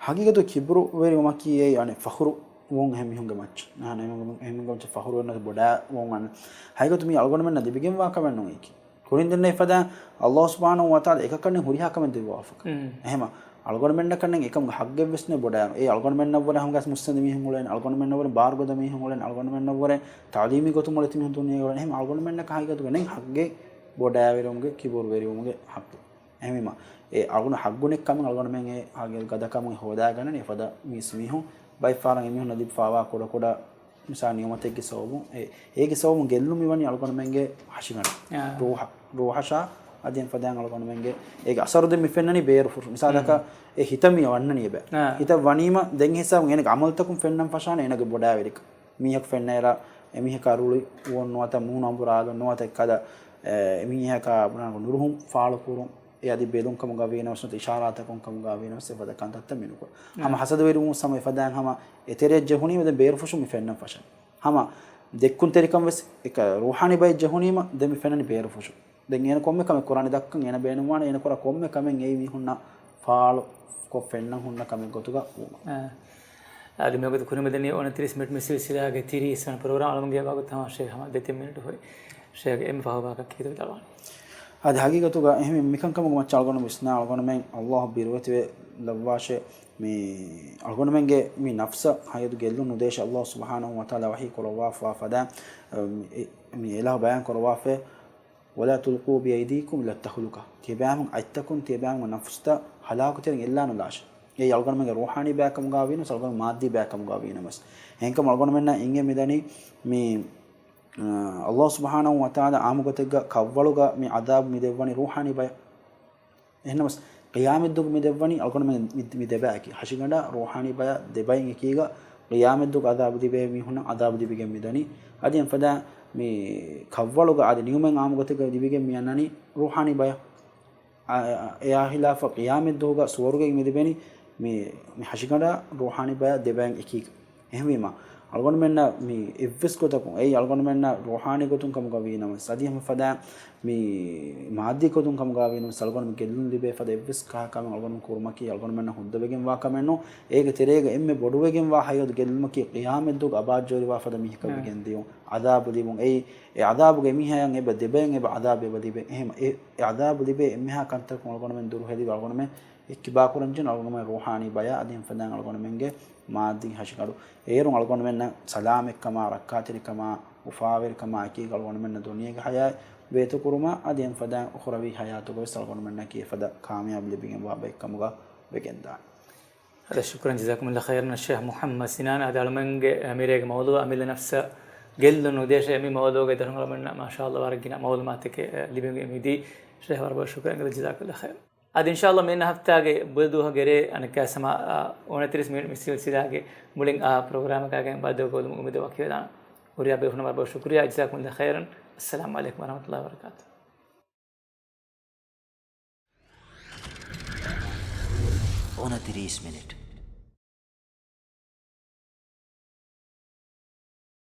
ޙަޤީޤަތު ކިބުރުވެރިވުމަކީ އެއީ އަނެއް ފަޚުރު ވުން އެހެން މީހުންގެ މައްޗަށް. އެހެން މީހުންގެ މައްޗަށް ފަޚުރު ވެންނަ ބޮޑާ ވުން އަނެއް. ޙަޤީޤަތު މީ އަޅުގަނޑުމެންނަށް ލިބިގެންވާ ކަމެއް ނޫން އެކީ. ކުރިން ދެންނެވި ފަދަ ﷲ ސުބްޙާނަހޫ ވަތަޢާލާ އެކަކަށް ހުރިހާ ކަމެއް ދެއްވާފަކަ. އުން. އެހެމަ އަޅުގަނޑުމެންނަކަށް ނެތް އެކަމުގެ ޙައްޤެއްވެސް ނެތް ބޮޑާ. އެ އަޅުގަނޑުމެންނަށްވުރެ ހަމަގަސް މުއްސަނދި މީހުން އުޅެން، އަޅުގަނޑުމެންނަށްވުރެ ބާރުގަދަ މީހުން އުޅެން، އަޅުގަނޑުމެންނަށްވުރެ ތަޢުލީމީ ގޮތުން މޮޅިތި މީހުން ދުނިޔޭގަ އުޅެން. އެހެމަ އަޅުގަނޑުމެންނަކަށް ޙަޤީޤަތުގަ ނެތް ޙައްޤެއް ބޮޑާވެރިވުމުގެ، ކިބުރުވެރިވުމުގެ ޙައްޤު. އެހެންވީމަ، އެ އަޅުގަނޑު ޙައްޤު ނެތް ކަމެއް އަޅުގަނޑުމެން އެ ގަދަކަމުން ހޯދާގަންނަނީ އެފަދަ މީސް މީހުން. ބައެއް ފަހަރަށް އެމީހުންނަށް ލިބިފައިވާ ކުޑަކުޑަ މިސާ ނިޢުމަތެއްގެ ސަބަބުން، އެ، އޭގެ ސަބަބުން ގެއްލުން މިވަނީ އަޅުގަނޑުމެންގެ ހަށިގަނޑަށް. އާ. ރޫޙަށް، ރޫޙަށާ އަދި އެފަދައިން އަޅުގަނޑުމެންގެ އޭގެ އަސަރު ދެން މި ފެންނަނީ ބޭރު ފުށު. މިސާލަކަށް، އެ ހިތަށް މި ވަންނަނީ އެބަ. އާ. ހިތަށް ވަނީމަ ދެން ހިސާބުން އޭނަގެ ޢަމަލުތަކުން ފެންނަން ފަށާނެ އޭނަގެ ބޮޑާވެރިކަން. މީހަކު ފެންނައިރަށް އެމީހަކާ ރުޅި ވޯން ނުވަތަ މޫނު އަނބުރާލުން ނުވަތަ އެއްކަލަ، އެ، އެމީހަކާ ބުނާނެ ނުރުހުން ފާޅުކުރުން، އެ އަދި ބެލުން ކަމުގަ ވީނަމަސް ނުވަތަ އިޝާރާތަކުން ކަމުގަ ވީނަމަސް އެފަދަ ކަންތައްތައް މިނުކުރޭ. އެ. ހަމަ ހަސަދަވެރިވުމު ސަމަ އެފަދައިން ހަމަ އެތެރެއަށް ޖެހުނީމަ ދެން ބޭރުފުށު މި ފެންނަން ފަށަން. ހަމަ ދެއްކުންތެރިކަން ވެސް އެކަ ރޫޙާނީ ބައެއް ޖެހުނީމަ ދެން މި ފެންނަނީ ބޭރުފުށު. ދެން އޭނަ ކޮންމެ ކަމެއް ކުރާނީ ދައްކަން އޭނަ ބޭނުންވާނެ އޭނަ ކުރާ ކޮންމެ ކަމެއް އެއީ މީހުންނަށް ފާޅު ކޮށް ފެންނަން ހުންނަ ކަމެއް ގޮތުގަ ވުމަށް. އަ، އަދި މިވަގުތު ކުރިމަތިން އޮނަތިރީސް މިނިޓް މި ސިލްސިލާގެ ތިރީސް ވަނަ ޕްރޮގްރާމް އަޅަމުންގެ ވަގުތު ހަމަ ޝޭޚް ހަމަ ދެތިން މިނިޓު ހޮތް. ޝޭޚް އެންމެ ފަހު ވާހަކަ ކީއްތޯ ވިދާޅުވާނީ؟ އަދި ހަގީގަތުގަ އެހެން މިކަންކަމުގެ މައްޗަށް އަޅުގަނޑު ވިސްނާ އަޅުގަނޑުމެން ﷲ ބިރުވެތިވެ ލައްވާށޭ މި އަޅުގަނޑުމެންގެ މި ނަފްސަށް ހަގީގަތު ގެއްލުން ނުދޭށޭ ﷲ ސުބްޙާނަހޫ ވަތަޢާލާ ވަޙީ ކުރައްވާފަ ފަދަ، އަ، މި އެ، މި އިލާހު ބަޔާން ކުރައްވާފަ ވަލާ ތުލްޤޫ ބިއައިދީކުމް އިލައް ތަހުލުކަ. ތިޔަބައިމީހުން އަތްތަކުން ތިޔަބައިމީހުންގެ ނަފްސުތައް ހަލާކުތެރެއިން އެއްލާނުލާށޭ. އެއީ އަޅުގަނޑުމެންގެ ރޫޙާނީ ބަޔަކަމުގަ ވީނަމަސް، އަޅުގަނޑު މާއްދީ ބަޔަކަމުގަ ވީނަމަސް. އެހެންކަމުން އަޅުގަނޑުމެންނަށް އިނގޭ މިދަނީ މި، އަ، ﷲ ސުބްޙާނަހޫ ވަތަޢާލާ އާއްމު ގޮތެއްގަ ކަށްވަޅުގަ މި ޢަޛާބު މި ދެއްވަނީ ރޫޙާނީ ބަޔަށް. އެހެންނަމަސް، ޤިޔާމަތްދުވަހު މި ދެއްވަނީ އަޅުގަނޑުމެން މި، މި ދެބަޔަކީ. ހަށިގަނޑާ ރޫޙާނީ ބަޔާ ދެބައިން އެކީގަ ޤިޔާމަތްދުވަހު ޢަޛާބު ލިބޭ މީހުންނަށް ޢަޛާބު ލިބިގެން މިދަނީ. އަދި އެފަދަ މި ކަށްވަޅުގަ އަދި ނިޢުމަތް ޢާއްމު ގޮތެއްގަ ލިބިގެން މިއަންނަނީ ރޫޙާނީ ބަޔަށް. އަ، އަ، އެއާ ޚިލާފަށް ޤިޔާމަތްދުވަހުގަ ސުވަރުގެއިން މި ލިބެނީ މި، މި ހަށިގަނޑާ ރޫޙާނީ ބަޔާ ދެބައިން އެކީގަ. އެހެންވީމަ، އަޅުގަނޑުމެންނަށް މި އެއްވެސް ގޮތަކުން، އެއީ އަޅުގަނޑުމެންނަށް ރޫޙާނީ ގޮތުން ކަމުގަ ވީނަމަސް، އަދި ހަމަ ފަދަ މި މާއްދީ ގޮތުން ކަމުގަ ވީނަމަސް، އަޅުގަނޑުމެން ގެއްލުން ލިބޭ ފަދަ އެއްވެސް ކަހަލަ ކަމެއް އަޅުގަނޑުމެން ކުރުމަކީ އަޅުގަނޑުމެންނަށް ހުއްދަވެގެންވާ ކަމެއް ނޫން. އޭގެ ތެރޭގަ އެންމެ ބޮޑުވެގެންވާ ހަގީގަތު ގެއްލުމަކީ ޤިޔާމަތްދުވަހު ޢަޛާބު ޖެހުން. އެ، އެ ޢަޛާބުގެ މީހަޔަށް އެބަ ދެބައިން އެބަ ޢަޛާބެއް އެބަ ލިބޭ. އެހެން އެ، އެ ޢަޛާބު ލިބޭ އެންމެހާ ކަންތަކުން އަޅުގަނޑުމެން ދުރުހެލި އަޅުގަނޑުމެން އިއްތިބާ ކުރަންޖެހޭ އަޅުގަނޑުމެން ރޫޙާނީ ބަޔާ އަދި އެފަދައިން އަޅުގަނޑުމެންގެ މާއްދީ ހަށިގަނޑު. އޭރުން އަޅުގަނޑުމެންނަށް ސަލާމަތްކަމާ، ރައްކާތެރިކަމާ، އުފާވެރިކަމާ އެކީގަ އަޅުގަނޑުމެންނަށް ދުނިޔޭގެ ޙަޔާތް ބޭތުކުރުމާ އަދި އެފަދައިން އުޚްރަވީ ޙަޔާތުގަ ވެސް އަޅުގަނޑުމެންނަކީ އެފަދަ ކާމިޔާބު ލިބިގެންވާ ބައެއްކަމުގަ ވެގެންދާނެ. އަދި ޝުކުރަން ޖަޒާކުމުﷲ ޚައިރަން އައްޝޭޚް މުޙައްމަދު ސިނާން. އަދި އަޅުމެންގެ މިރޭގެ މައުޟޫޢު އަމިއްލަ ނަފްސަށް ގެއްލުން ނުދޭށޭ. މި މައުޟޫޢުގެ ދަށުން އަޅުމެންނަށް މާޝާﷲ ވަރަށް ގިނަ މަޢުލޫމާތުތަކެއް ލިބެން މިދީ. ޝޭޚް ވަރަށް ބޮޑަށް ޝުކުރަން ޖަޒާކަﷲ ޚައިރަން. އަދި އިންޝާﷲ މިއަންނަ ހަފްތާގެ ބުދު ދުވަހުގެ ރޭ އަނެއްކާ ސަމާ، އާ، އޮނަތިރީސް މިނިޓް މި ސިލްސިލާގެ މުޅިން އާ ޕްރޮގްރާމަކާގެ ބައްދަލުކޮށްލުމުގެ އުއްމީދު ވަކިވެދާނެ. ހުރިހާ ބޭފުޅުންނަށް ވަރަށް ބޮޑަށް ޝުކުރިއްޔާ. ޖަޒާކުމުﷲ ޚައިރަން. އައްސަލާމު ޢަލައިކުމް ވަރަޙްމަތުﷲ ވަބަރަކާތުހު. އޮނަތިރީސް މިނިޓް.